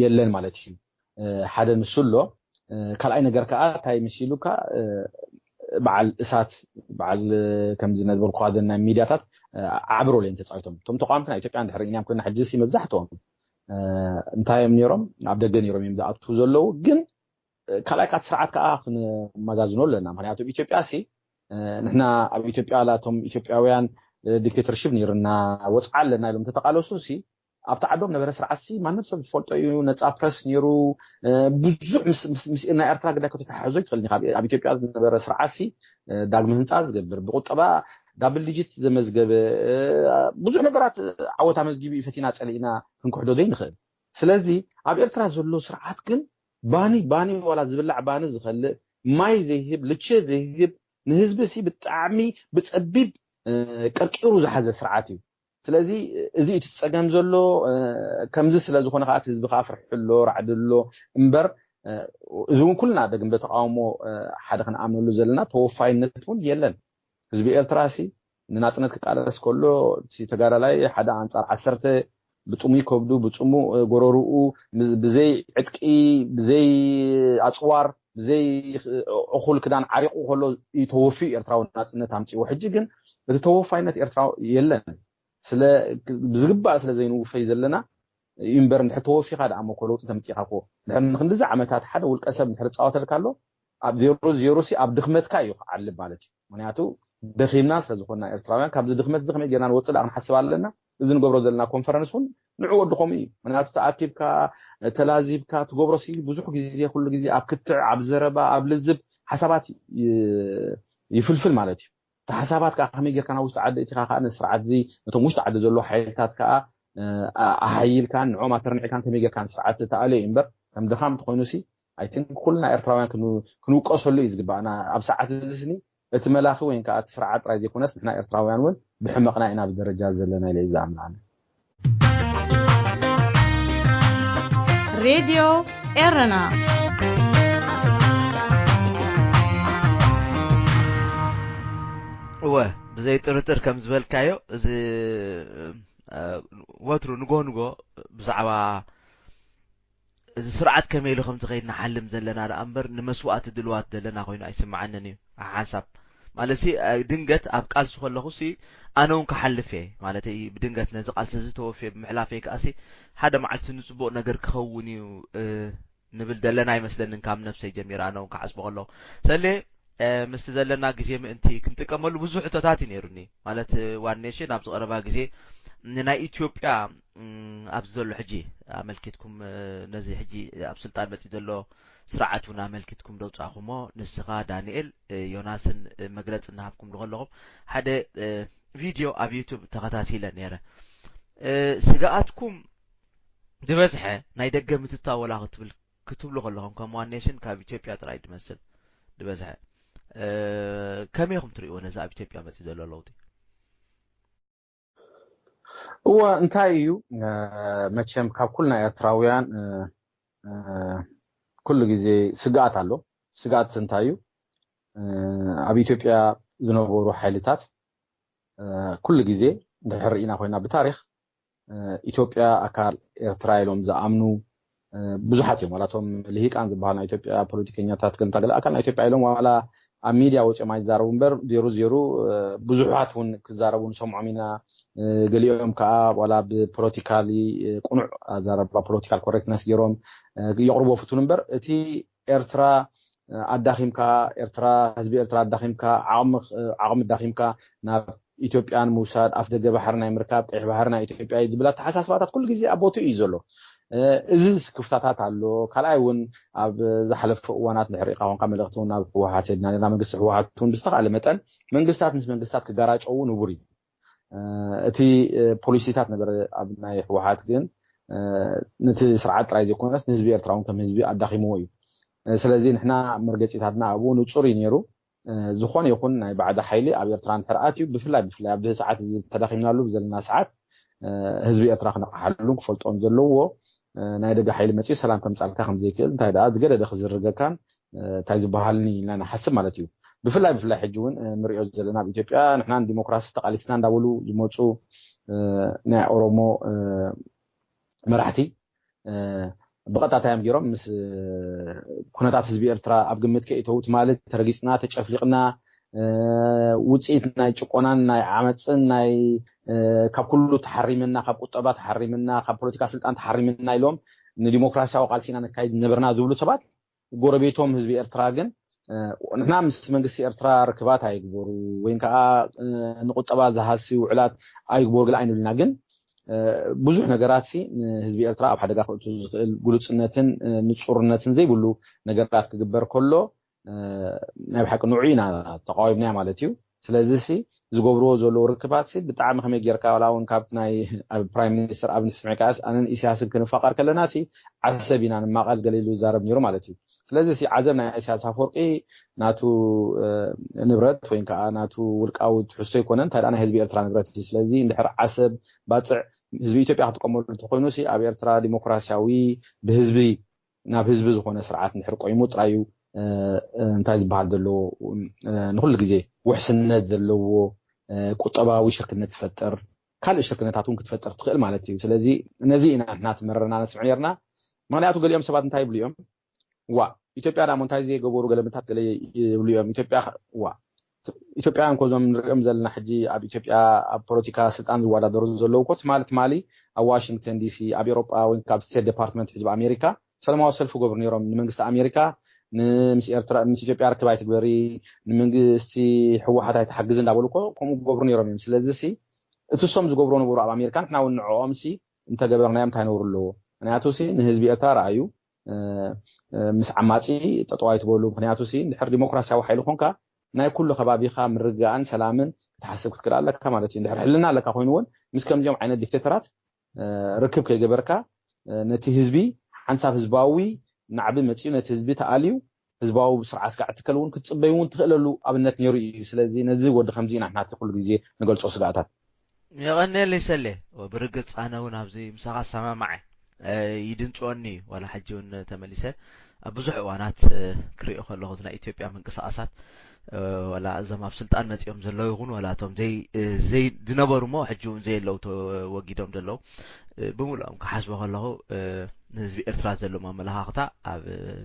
የለን ማለት እዩ። ሓደ ንሱ ኣሎ። ካልኣይ ነገር ከዓ እንታይ ምስ ኢሉካ በዓል እሳት በዓል ከምዚ ነዝበልኩ ዘና ሚድያታት ዓብሮ ለን ተፃዊቶም እቶም ተቃዋምቲ ናይ ኢትዮጵያ እንድሕር ኢና ኮይና ሕጂ ሲ መብዛሕትኦም እንታይ እዮም ነይሮም ኣብ ደገ ነይሮም እዮም ዝኣትዉ ዘለዉ ግን ካልኣይ ካት ስርዓት ከዓ ክንመዛዝኖ ኣለና ምክንያቱ ኢትዮጵያ ሲ ንሕና ኣብ ኢትዮጵያ ላቶም ኢትዮጵያውያን ዲክቴተርሽፕ ነይሩና ወፅዓ ኣለና ኢሎም ተተቃለሱ ሲ ኣብቲ ዓዶም ነበረ ስርዓት ሲ ማንም ሰብ ዝፈልጦ እዩ ነፃ ፕረስ ነይሩ ብዙሕ ናይ ኤርትራ ግዳይ ከተተሓሕዞ ይትኽእል ኣብ ኢትዮጵያ ዝነበረ ስርዓት ሲ ዳግሚ ህንፃ ዝገብር ብቁጠባ ዳብል ዲጂት ዘመዝገበ ብዙሕ ነገራት ዓወት ኣመዝጊቡ እዩ ፈቲና ፀሊእና ክንክሕዶ ዘይንኽእል ስለዚ ኣብ ኤርትራ ዘሎ ስርዓት ግን ባኒ ባኒ ዋላ ዝብላዕ ባኒ ዝኸልእ ማይ ዘይህብ ልቸ ዘይህብ ንህዝቢ ሲ ብጣዕሚ ብፀቢብ ቀርቂሩ ዝሓዘ ስርዓት እዩ ስለዚ እዚ እቲ ፀገም ዘሎ ከምዚ ስለ ዝኾነ ከዓ ህዝቢ ከዓ ፍርሒ ኣሎ ራዕዲ ኣሎ እምበር እዚ እውን ኩልና ደግም በተቃውሞ ሓደ ክንኣምነሉ ዘለና ተወፋይነት እውን የለን ህዝቢ ኤርትራ ሲ ንናፅነት ክቃለስ ከሎ ተጋዳላይ ሓደ ኣንፃር ዓሰርተ ብጥሙይ ከብዱ ብፅሙእ ጎረርኡ ብዘይ ዕጥቂ ብዘይ ኣፅዋር ብዘይ እኹል ክዳን ዓሪቑ ከሎ እዩ ተወፊዩ ኤርትራዊ ናፅነት ኣምፅዎ ሕጂ ግን እቲ ተወፋይነት ኤርትራዊ የለን ስለ ብዝግባእ ስለ ዘይንውፈይ ዘለና እዩ እምበር እንድሕር ተወፊኻ ደኣ እሞ እኮ ለውጢ ተምፂእካ እኮ እንድሕር ንክንድዚ ዓመታት ሓደ ውልቀ ሰብ እንድሕር ዝፃወተልካ ኣሎ ኣብ ዜሮ ዜሮ ሲ ኣብ ድኽመትካ እዩ ክዓልብ ማለት እዩ ምክንያቱ ደኺምና ስለ ዝኾንና ኤርትራውያን ካብዚ ድኽመት እዚ ከመይ ጌርና ንወፅእ ደኣ ክንሓስብ ኣለና እዚ ንገብሮ ዘለና ኮንፈረንስ እውን ንዑ ወዲ ከምኡ እዩ ምክንያቱ ተኣኪብካ ተላዚብካ ትገብሮ ሲ ብዙሕ ግዜ ኩሉ ግዜ ኣብ ክትዕ ኣብ ዘረባ ኣብ ልዝብ ሓሳባት ይፍልፍል ማለት እዩ እቲ ሓሳባት ከዓ ከመይ ጌርካ ናብ ውሽጢ ዓዲ እቲኻ ከዓ ንስርዓት እዚ ነቶም ውሽጢ ዓዲ ዘሎ ሓይልታት ከዓ ኣሃይልካን ንዖም ኣተርኒዕካን ከመይ ጌርካ ንስርዓት ተኣልዮ እዩ እምበር ከም ድኻም እንተኮይኑ ሲ ኣይቲንክ ኩልና ኤርትራውያን ክንውቀሰሉ እዩ ዝግባእና ኣብ ሰዓት እዚ ስኒ እቲ መላኺ ወይ ከዓ እቲ ስርዓት ጥራይ ዘይኮነስ ንሕና ኤርትራውያን እውን ብሕመቕና ኢና ኣብዚ ደረጃ ዘለና ኢለ እዩ ዝኣምን ኣነ ሬድዮ ኤረና እወ፣ ብዘይ ጥርጥር ከም ዝበልካዮ፣ እዚ፣ እ፣ ወትሩ ንጎ ንጎ ብዛዕባ እዚ ስርዓት ከመይ ኢሉ ከም ዝኸይድ ንሓልም ዘለና ደኣ እምበር፣ ንመስዋእቲ ድልዋት ዘለና ኮይኑ ኣይስምዓንን እዩ። ሓንሳብ ማለት ሲ፣ እ፣ ድንገት ኣብ ቃልሲ ከለኹ ሲ፣ ኣነ እውን ክሓልፍ እየ። ማለተይ፣ ብድንገት ነዚ ቃልሲ እዚ ተወፍየ ብምሕላፈይ ከኣ ሲ፣ ሓደ መዓልቲ ንጽቡቕ ነገር ክኸውን እዩ፣ እ፣ ንብል ዘለና ኣይመስለንን፣ ካብ ነብሰይ ጀሚረ ኣነ እውን ክሓስቦ ከለኹ። ሰሌ፣ እ፣ ምስቲ ዘለና ግዜ ምእንቲ ክንጥቀመሉ ብዙሕ ሕቶታት እዩ ነይሩኒ። ማለት፣ እ፣ ዋን ኔሽን ኣብዚ ቀረባ ግዜ ንናይ ኢትዮጵያ፣ እም፣ ኣብዚ ዘሎ ሕጂ ኣመልኪትኩም፣ እ፣ ነዚ ሕጂ ኣብ ስልጣን መጺእ ዘሎ ስርዓት እውን ኣመልኪትኩም ደውጻእኹሞ፣ ንስኻ፣ ዳንኤል፣ እ፣ ዮናስን፣ እ፣ መግለጺ እናሃብኩምሉ ከለኹም ሓደ፣ እ፣ ቪድዮ ኣብ ዩቱብ ተኸታቲለ ነይረ። እ፣ ስግኣትኩም ዝበዝሐ ናይ ደገ ምትእትታው ወላ ክትብል፣ ክትብሉ ከለኹም ከም ዋን ኔሽን ካብ ኢትዮጵያ ጥራይ ድመስል ዝበዝሐ። እ፣ ከመይ ኢኹም ትርእይዎ ነዚ ኣብ ኢትዮጵያ መጺእ ዘሎ ለውጢ? እወ፣ እንታይ እዩ፣ እ፣ መቸም ካብ ኩልና ኤርትራውያን፣ እ፣ እ፣ ኩሉ ግዜ ስግኣት ኣሎ። ስግኣት እንታይ እዩ? እ፣ ኣብ ኢትዮጵያ ዝነበሩ ሓይልታት፣ እ፣ ኩሉ ግዜ እንድሕር ርኢና ኮይና ብታሪኽ፣ እ፣ ኢትዮጵያ ኣካል ኤርትራ ኢሎም ዝኣምኑ፣ እ፣ ብዙሓት እዮም። ዋላ እቶም ልሂቃን ዝበሃሉ ናይ ኢትዮጵያ ፖለቲከኛታት፣ ገለ እንታይ ገለ ኣካል ናይ ኢትዮጵያ ኢሎም ዋላ ኣብ ሚድያ ወፂኦም ኣይዛረቡ እምበር፣ ዜሩ ዜሩ፣ እ፣ ብዙሓት እውን ክዛረቡ ንሰምዖም ኢና። እ፣ ገሊኦም ከዓ ዋላ ብፖለቲካሊ፣ እ፣ ቅኑዕ ኣዛረባ፣ ፖለቲካል ኮሬክትነስ ገይሮም፣ እ፣ የቕርቦ ፍቱን እምበር፣ እቲ ኤርትራ፣ እ፣ ኣዳኺምካ፣ ኤርትራ፣ ህዝቢ ኤርትራ ኣዳኺምካ፣ ዓቕሚ፣ እ፣ ዓቕሚ ኣዳኺምካ ናብ ኢትዮጵያ ንምውሳድ፣ ኣፍ ደገ ባሕሪ ናይ ምርካብ፣ ቀይሕ ባሕሪ ናይ ኢትዮጵያ እዩ ዝብል ኣተሓሳስባታት ኩሉ ግዜ ኣብ ቦትኡ እዩ ዘሎ። እ፣ እዚ ክፍተታት ኣሎ። ካልኣይ እውን ኣብ ዝሓለፈ እዋናት እንድሕር ርኢኻ ኮንካ፣ መልእኽቲ እውን ናብ ህወሓት ሰዲድና ነርና። መንግስቲ ህወሓት እውን ብዝተኻእለ መጠን መንግስታት ምስ መንግስታት ክጋራጨዉ ንቡር እዩ። እ፣ እቲ፣ እ፣ ፖሊሲታት ነበረ ኣብ ናይ ህወሓት ግን፣ እ፣ ነቲ ስርዓት ጥራይ ዘይኮነስ ንህዝቢ ኤርትራ እውን ከም ህዝቢ ኣዳኺምዎ እዩ። እ፣ ስለዚ ንሕና መርገጺታትና ኣብኡ ንጹር እዩ ነይሩ። እ፣ ዝኾነ ይኹን ናይ ባዕዲ ሓይሊ ኣብ ኤርትራ እንድሕር ኣትዩ፣ ብፍላይ፣ ብፍላይ ኣብዚ ሰዓት እዚ ተዳኺምናሉ ዘለና ሰዓት፣ እ፣ ህዝቢ ኤርትራ ክነቕሓሉን ክፈልጦን ዘለዎ፣ እ፣ ናይ ደገ ሓይሊ መጺኡ ሰላም ከምጻልካ ከም ዘይክእል፣ እንታይ ደኣ ዝገደደ ክዝርገካን፣ እ፣ እንታይ ዝበሃልኒ ኢልና ንሓስብ ማለት እዩ። ብፍላይ፣ ብፍላይ ሕጂ እውን፣ እ፣ ንሪኦ ዘለና ኣብ ኢትዮጵያ ንሕና ንዲሞክራሲ ተቓሊስና እንዳበሉ ዝመጹ፣ እ፣ ናይ ኦሮሞ፣ እ፣ መራሕቲ፣ እ፣ ብቐጥታ እዮም ገይሮም ምስ፣ እ፣ ኩነታት ህዝቢ ኤርትራ ኣብ ግምት ከይእተዉ ትማሊ ተረጊጽና፣ ተጨፍሊቕና፣ እ፣ ውጽኢት ናይ ጭቆናን ናይ ዓመጽን ናይ፣ እ፣ ካብ ኩሉ ተሓሪምና፣ ካብ ቁጠባ ተሓሪምና፣ ካብ ፖለቲካ ስልጣን ተሓሪምና ኢሎም ንዲሞክራሲያዊ ቃልሲ ኢና ነካይድ ዝነበርና ዝብሉ ሰባት፣ ጎረቤቶም ህዝቢ ኤርትራ ግን፣ እ፣ ንሕና ምስ መንግስቲ ኤርትራ ርክባት ኣይግበሩ ወይ ከዓ፣ እ፣ ንቁጠባ ዝሃሲ ውዕላት ኣይግበሩ ገለ ኣይንብልና። ግን፣ እ፣ ብዙሕ ነገራት ሲ ንህዝቢ ኤርትራ ኣብ ሓደጋ ከእቱ ዝኽእል ግሉጽነትን፣ እ፣ ንጹርነትን ዘይብሉ ነገራት ክግበር ከሎ፣ እ፣ ናይ ብሓቂ ንዑ ኢና ተቃዊምና ማለት እዩ። ስለዚ ሲ ዝገብርዎ ዘለዉ ርክባት ሲ ብጣዕሚ ከመይ ጌርካ ዋላ እውን ካብ ናይ ኣብ ፕራይም ሚኒስተር ኣብነት ስምዕካስ ኣነን ኢሳያስን ክንፋቐር ከለና ሲ ዓሰብ ኢና ንማቐል ገለ ኢሉ ዝዛረብ ነይሩ ማለት እዩ። ስለዚ ሲ ዓሰብ ናይ ኢሳያስ ኣፈወርቂ ናቱ፣ እ፣ ንብረት ወይ ከዓ ናቱ ውልቃዊ ትሕዝቶ ኣይኮነን፣ እንታይ ደኣ ናይ ህዝቢ ኤርትራ ንብረት እዩ። ስለዚ እንድሕር ዓሰብ ባጽዕ ህዝቢ ኢትዮጵያ ክጥቀመሉ እንተኾይኑ ሲ ኣብ ኤርትራ ዲሞክራሲያዊ ብህዝቢ ናብ ህዝቢ ዝኾነ ስርዓት እንድሕር ቆይሙ ጥራይ እዩ፣ እ፣ እ፣ እንታይ ዝበሃል ዘለዎ፣ እ፣ ንኹሉ ግዜ ውሕስነት ዘለዎ፣ እ፣ ቁጠባዊ ሽርክነት ትፈጥር፣ ካልእ ሽርክነታት እውን ክትፈጥር ትኽእል ማለት እዩ። ስለዚ ነዚ ኢና ንሕና ትመረና ነስምዕ ነርና። ምኽንያቱ ገሊኦም ሰባት እንታይ ይብሉ እዮም? ዋ፣ ኢትዮጵያ ዳሞ እንታይ ዘይገበሩ ገለምታት ገለ ይብሉ እዮም። ኢትዮጵያ፣ ዋ፣ ኢትዮጵያውያን እኮ እዞም ንሪኦም ዘለና ሕጂ ኣብ ኢትዮጵያ ኣብ ፖለቲካ ስልጣን ዝወዳደሩ ዘለዉ እኮ ትማሊ፣ ትማሊ ኣብ ዋሽንግተን ዲሲ፣ ኣብ ኤውሮጳ ወይ ካብ ስቴት ዲፓርትመንት ሕጂ ኣብ ኣሜሪካ ሰላማዊ ሰልፊ ገብሩ ነይሮም። ንመንግስቲ ኣሜሪካ፣ ን-፣ ምስ ኤርትራ፣ ምስ ኢትዮጵያ ርክብ ኣይትግበሪ፣ ንመንግስቲ ህወሓት ኣይትሓግዚ እንዳበሉ እኮ ከምኡ ገብሩ ነይሮም እዮም። ስለዚ ሲ እቲ እሶም ዝገብሮ ነበሩ ኣብ ኣሜሪካ፣ ንሕና እውን ንዕኦም ሲ እንተገበርናዮም እንታይ ነውሪ ኣለዎ? ምኽንያቱ ሲ ንህዝቢ ኤርትራ ረኣዩ፣ እ፣ እ፣ ምስ ዓማጺ ጠጠው ኣይትበሉ። ምኽንያቱ ሲ እንድሕር ዲሞክራሲያዊ ሓይሊ ኮንካ፣ ናይ ኩሉ ከባቢኻ ምርግጋእን ሰላምን ክትሓስብ ክትክእል ኣለካ ማለት እዩ። እንድሕር ሕልና ኣለካ ኮይኑ እውን ምስ ከምዚኦም ዓይነት ዲክቴተራት፣ እ፣ ርክብ ከይገበርካ፣ እ፣ ነቲ ህዝቢ ሓንሳብ ህዝባዊ ናዕቢ መጺኡ ነቲ ህዝቢ ተኣልዩ ህዝባዊ ስርዓት ክዓ ትከል እውን ክትጽበይ እውን ትኽእለሉ ኣብነት ነይሩ እዩ። ስለዚ ነዚ ወዲ ከምዚ ኢና ንሕና ኩሉ ግዜ ንገልጾ ስግኣታት። የቐንየለይ ሰሌ። ብርግጽ ኣነ እውን ኣብዚ ምሳኻ እሰማማዕ እየ። እ፣ ይድንጽወኒ እዩ፣ ዋላ ሕጂ እውን ተመሊሰ ኣብ ብዙሕ እዋናት ክሪኦ ከለኹ ናይ ኢትዮጵያ ምንቅስቃሳት፣ ዋላ እዞም ኣብ ስልጣን መፂኦም ዘለዉ ይኹን ዋላ እቶም ዝነበሩ እሞ ሕጂ እውን ዘየለዉ ተወጊዶም ዘለዉ ብምሉኦም ክሓስቦ ከለኹ፣ ንህዝቢ ኤርትራ ዘለዎም ኣመለኻኽታ ኣብ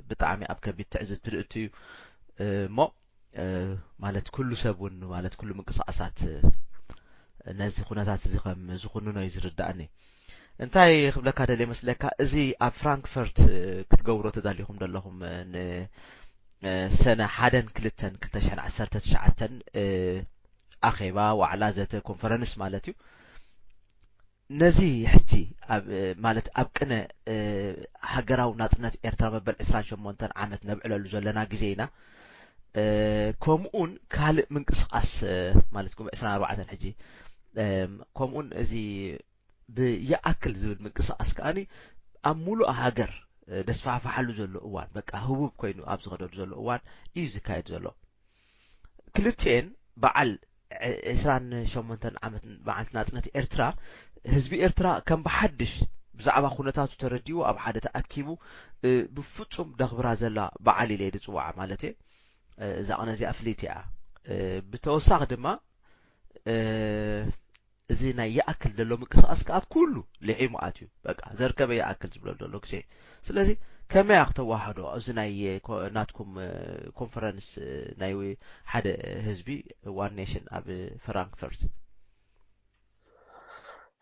ብጣዕሚ ኣብ ከቢድ ትዕዝብቲ ዝእቱ እዩ። እሞ ማለት ኩሉ ሰብ እውን ማለት ኩሉ ምንቅስቃሳት ነዚ ኩነታት እዚ ከም ዝኹንኖ እዩ ዝርዳእኒ። እንታይ ክብለካ ደልየ መስለካ፣ እዚ ኣብ ፍራንክፈርት ክትገብሮ ተዳሊኹም ዘለኹም ንሰነ ሓደን ክልተን ክልተ ሽሕን ዓሰርተ ትሽዓተን ኣኼባ ዋዕላ ዘተ ኮንፈረንስ ማለት እዩ። ነዚ ሕጂ ኣብ ማለት ኣብ ቅነ ሃገራዊ ናጽነት ኤርትራ መበል ዕስራን ሸሞንተን ዓመት ነብዕለሉ ዘለና ግዜ ኢና። ከምኡን ካልእ ምንቅስቃስ ማለት ዕስራን ኣርባዕተን ሕጂ ከምኡን እዚ ብይኣክል ዝብል ምንቅስቃስ ከኣኒ ኣብ ሙሉእ ሃገር ደስፋሕፋሓሉ ዘሎ እዋን በቃ ህቡብ ኮይኑ ኣብ ዝኸደሉ ዘሎ እዋን እዩ ዝካየድ ዘሎ። ክልቲኤን በዓል ዕስራን ሸሞንተን ዓመት በዓልቲ ናጽነት ኤርትራ ህዝቢ ኤርትራ ከም ብሓድሽ ብዛዕባ ኩነታቱ ተረዲኡ ኣብ ሓደ ተኣኪቡ ብፍጹም ደኽብራ ዘላ በዓል ኢለ ድጽዋዓ ማለት እየ። እዛ ቅነ እዚኣ ፍልይቲ እያ። ብተወሳኺ ድማ እዚ ናይ ይኣክል ዘሎ ምንቅስቃስ ከኣ ኣብ ኩሉ ልሒሙ ኣትዩ በቃ ዘርከበ ይኣክል ዝብሎ ዘሎ ግዜ። ስለዚ ከመይ እያ ክተዋህዶ ኣብዚ ናይ ናትኩም ኮንፈረንስ ናይ ሓደ ህዝቢ ዋን ኔሽን ኣብ ፍራንክፈርት?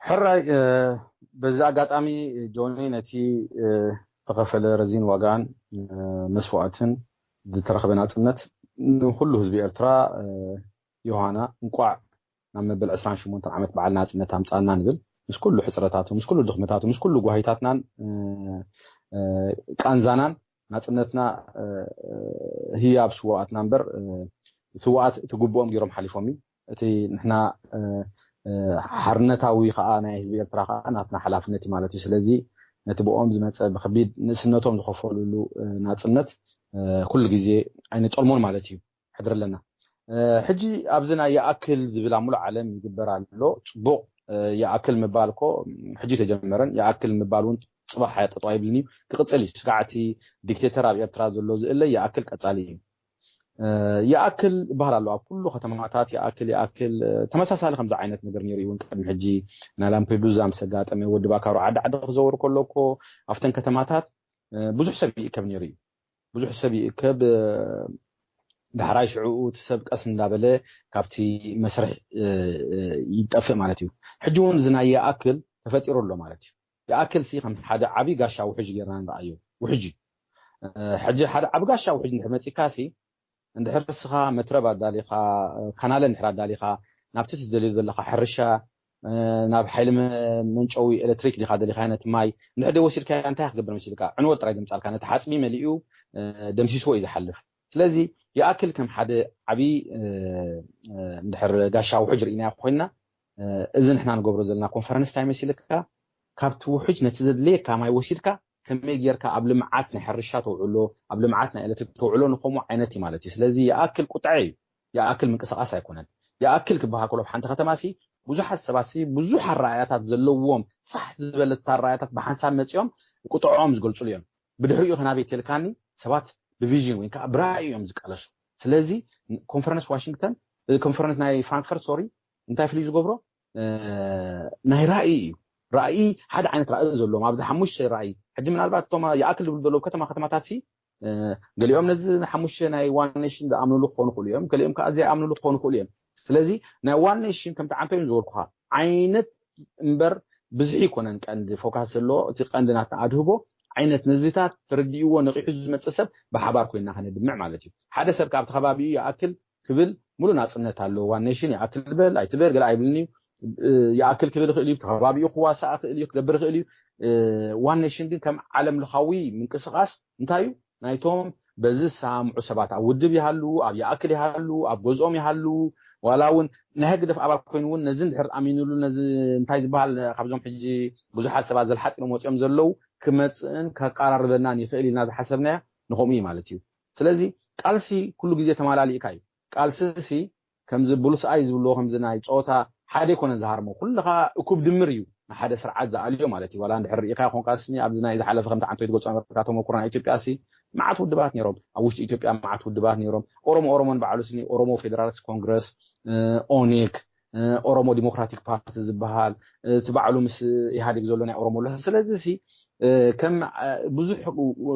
ሕራይ በዚ ኣጋጣሚ ጆኒ ነቲ ተኸፈለ ረዚን ዋጋን መስዋእትን ዝተረኸበ ናጽነት ንኩሉ ህዝቢ ኤርትራ ዮሃና እንቋዕ ናብ መበል ዕስራን ሸሞንተን ዓመት በዓል ናጽነት ኣምጻና ንብል። ምስ ኩሉ ሕጽረታቱ፣ ምስ ኩሉ ድኽመታቱ፣ ምስ ኩሉ ጓሂታትናን ቃንዛናን ናጽነትና ህያብ ስውኣትና እምበር ስውኣት እቲ ግብኦም ገይሮም ሓሊፎም እዩ። እቲ ንሕና ሓርነታዊ ከዓ ናይ ህዝቢ ኤርትራ ከዓ ናትና ሓላፍነት እዩ ማለት እዩ። ስለዚ ነቲ ብኦም ዝመፀ ብከቢድ ንእስነቶም ዝኸፈሉሉ ናፅነት ኩሉ ግዜ ኣይንጠልሞን ማለት እዩ። ሕድሪ ኣለና። ሕጂ ኣብዚ ናይ ይኣክል ዝብል ኣብ ሙሉእ ዓለም ይግበር ኣሎ። ፅቡቕ ይኣክል ምባል እኮ ሕጂ ተጀመረን ይኣክል ምባል እውን ፅባሕ ጠጠው ኣይብልን እዩ፣ ክቕፅል እዩ። ስጋዕቲ ዲክቴተር ኣብ ኤርትራ ዘሎ ዝእለ ይኣክል ቀፃሊ እዩ። ይኣክል ይበሃል ኣሎ ኣብ ኩሉ ከተማታት ይኣክል ይኣክል። ተመሳሳሊ ከምዚ ዓይነት ነገር ነይሩ እውን ቅድሚ ሕጂ ናይ ላምፔዱዛ ምስ ኣጋጠመ ወዲ ባካሮ ዓዲ ዓዲ ክዘውር ከሎ እኮ ኣብተን ከተማታት ብዙሕ ሰብ ይእከብ ነይሩ እዩ። ብዙሕ ሰብ ይእከብ። ዳሕራይ ሽዕኡ እቲ ሰብ ቀስ እንዳበለ ካብቲ መስርሕ ይጠፍእ ማለት እዩ። ሕጂ እውን እዚ ናይ ይኣክል ተፈጢሩ ኣሎ ማለት እዩ። ይኣክል ሲ ከም ሓደ ዓብዪ ጋሻ ውሕጅ ጌርና ንረኣዮ። ውሕጅ እዩ። ሕጂ ሓደ ዓብዪ ጋሻ ውሕጅ እንድሕር መፂካ ሲ እንድሕር እስኻ መትረብ ኣዳሊኻ ካናለ እንድሕር ኣዳሊኻ ናብቲ ትደልዮ ዘለኻ ሕርሻ ናብ ሓይሊ መንጨዊ ኤሌክትሪክ ዲኻ ደሊኻ ነቲ ማይ እንድሕር ደይ ወሲድካዮ እንታይ ክገብር መሲልካ ዕንወት ጥራይ ዘምፃልካ ነቲ ሓፅቢ መሊኡ ደምሲስዎ እዩ ዝሓልፍ። ስለዚ ይኣክል ከም ሓደ ዓብዪ እንድሕር ጋሻ ውሕጅ ርኢናዮ ኮይንና እዚ ንሕና ንገብሮ ዘለና ኮንፈረንስ እንታይ መሲልካ ካብቲ ውሕጅ ነቲ ዘድልየካ ማይ ወሲድካ ከመይ ጌርካ ኣብ ልምዓት ናይ ሕርሻ ተውዕሎ ኣብ ልምዓት ናይ ኤሌክትሪክ ተውዕሎ ንከምኡ ዓይነት እዩ ማለት እዩ። ስለዚ ይኣክል ቁጥዐ እዩ። ይኣክል ምንቅስቃስ ኣይኮነን። ይኣክል ክበሃል ከሎ ኣብ ሓንቲ ከተማ ሲ ብዙሓት ሰባት ሲ ብዙሕ ኣረኣእያታት ዘለዎም ፋሕ ዝበለት ኣረኣእያታት ብሓንሳብ መፂኦም ቁጥዖም ዝገልፅሉ እዮም። ብድሕሪኡ ከናበይ ተልካኒ ሰባት ብቪዥን ወይ ከዓ ብራእይ እዮም ዝቃለሱ። ስለዚ ኮንፈረንስ ዋሽንግተን ኮንፈረንስ ናይ ፍራንክፈርት ሶሪ እንታይ ፍልይ ዝገብሮ ናይ ራእይ እዩ። ራእይ ሓደ ዓይነት ራእይ ዘለዎም ኣብዚ ሓሙሽተ ራእይ ሕጂ ምናልባት እቶም ይኣክል ዝብሉ ዘለዉ ከተማ ከተማታት ሲ ገሊኦም ነዚ ሓሙሽተ ናይ ዋን ኔሽን ዝኣምንሉ ክኾኑ ክእሉ እዮም። ገሊኦም ከዓ ዘይኣምንሉ ክኾኑ ክእሉ እዮም። ስለዚ ናይ ዋን ኔሽን ከምቲ ዓንተ እዮም ዝበልኩኻ ዓይነት እምበር ብዝሒ ይኮነን ቀንዲ ፎካስ ዘለዎ እቲ ቀንዲ ናትና ኣድህቦ ዓይነት ነዚታት ተረዲእዎ ነቂሑ ዝመፅእ ሰብ ብሓባር ኮይና ከነድምዕ ማለት እዩ። ሓደ ሰብ ካብቲ ከባቢኡ ይኣክል ክብል ሙሉ ናፅነት ኣለዎ። ዋን ኔሽን ይኣክል በል ኣይትበል ገለ ኣይብልን እዩ። ይኣክል ክብል ይኽእል እዩ፣ ተኸባቢኡ ክዋሳእ ይኽእል እዩ፣ ክገብር ይኽእል እዩ። ዋን ኔሽን ግን ከም ዓለም ለኻዊ ምንቅስቃስ እንታይ እዩ? ናይቶም በዚ ዝሰማምዑ ሰባት ኣብ ውድብ ይሃሉ፣ ኣብ ይኣክል ይሃሉ፣ ኣብ ገዝኦም ይሃሉ፣ ዋላ እውን ናይ ህግደፍ ኣባል ኮይኑ እውን ነዚ እንድሕር ኣሚኑሉ ነዚ እንታይ ዝበሃል ካብዞም ሕጂ ብዙሓት ሰባት ዘልሓጢኖም ወፂኦም ዘለዉ ክመፅእን ከቀራርበናን ይኽእል ኢልና ዝሓሰብናዮ ንኸምኡ እዩ ማለት እዩ። ስለዚ ቃልሲ ኩሉ ግዜ ተማላሊእካ እዩ። ቃልሲ ሲ ከምዚ ብሉስ ኣይ ዝብልዎ ከምዚ ናይ ፀወታ ሓደ ኣይኮነን ዝሃርሞ ኩልኻ እኩብ ድምር እዩ። ንሓደ ስርዓት ዝኣልዮ ማለት እዩ። ዋላ እንድሕር ርኢኻ ይኾንካ ስኒ ኣብዚ ናይ ዝሓለፈ ከምቲ ዓንቶ ትገልጾ ነበርካ ተመኩሮ ናይ ኢትዮጵያ ሲ መዓት ውድባት ነይሮም፣ ኣብ ውሽጢ ኢትዮጵያ መዓት ውድባት ነይሮም። ኦሮሞ ኦሮሞን ባዕሉ ስኒ ኦሮሞ ፌደራሊስት ኮንግረስ፣ ኦኔግ፣ ኦሮሞ ዲሞክራቲክ ፓርቲ ዝበሃል፣ እቲ ባዕሉ ምስ ኢህኣዴግ ዘሎ ናይ ኦሮሞ ኣሎ። ስለዚ ሲ ከም ብዙሕ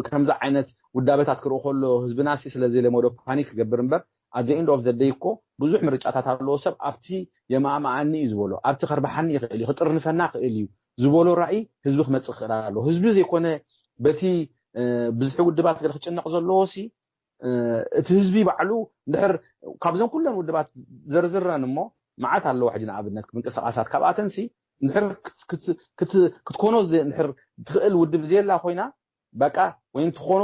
ከምዚ ዓይነት ውዳበታት ክርኢ ከሎ ህዝብና ሲ ስለ ዘይለመዶ ፓኒክ ክገብር እምበር፣ at the end of the day እኮ ብዙሕ ምርጫታት ኣለዎ። ሰብ ኣብቲ የማእማኣኒ እዩ ዝበሎ፣ ኣብቲ ከርባሓኒ ይኽእል እዩ፣ ክጥርንፈና ክእል እዩ ዝበሎ ራእይ ህዝቢ ክመፅእ ክኽእል ኣሎ። ህዝቢ ዘይኮነ በቲ ብዝሒ ውድባት ገለ ክጭነቕ ዘለዎ ሲ እቲ ህዝቢ ባዕሉ እንድሕር ካብዞም ኩለን ውድባት ዘርዝረን እሞ መዓት ኣለዋ። ሕጂ ንኣብነት ምንቅስቃሳት ካብኣተን ሲ እንድሕር ክትኮኖ እንድሕር ትኽእል ውድብ ዘየላ ኮይና በቃ ወይም ትኾኖ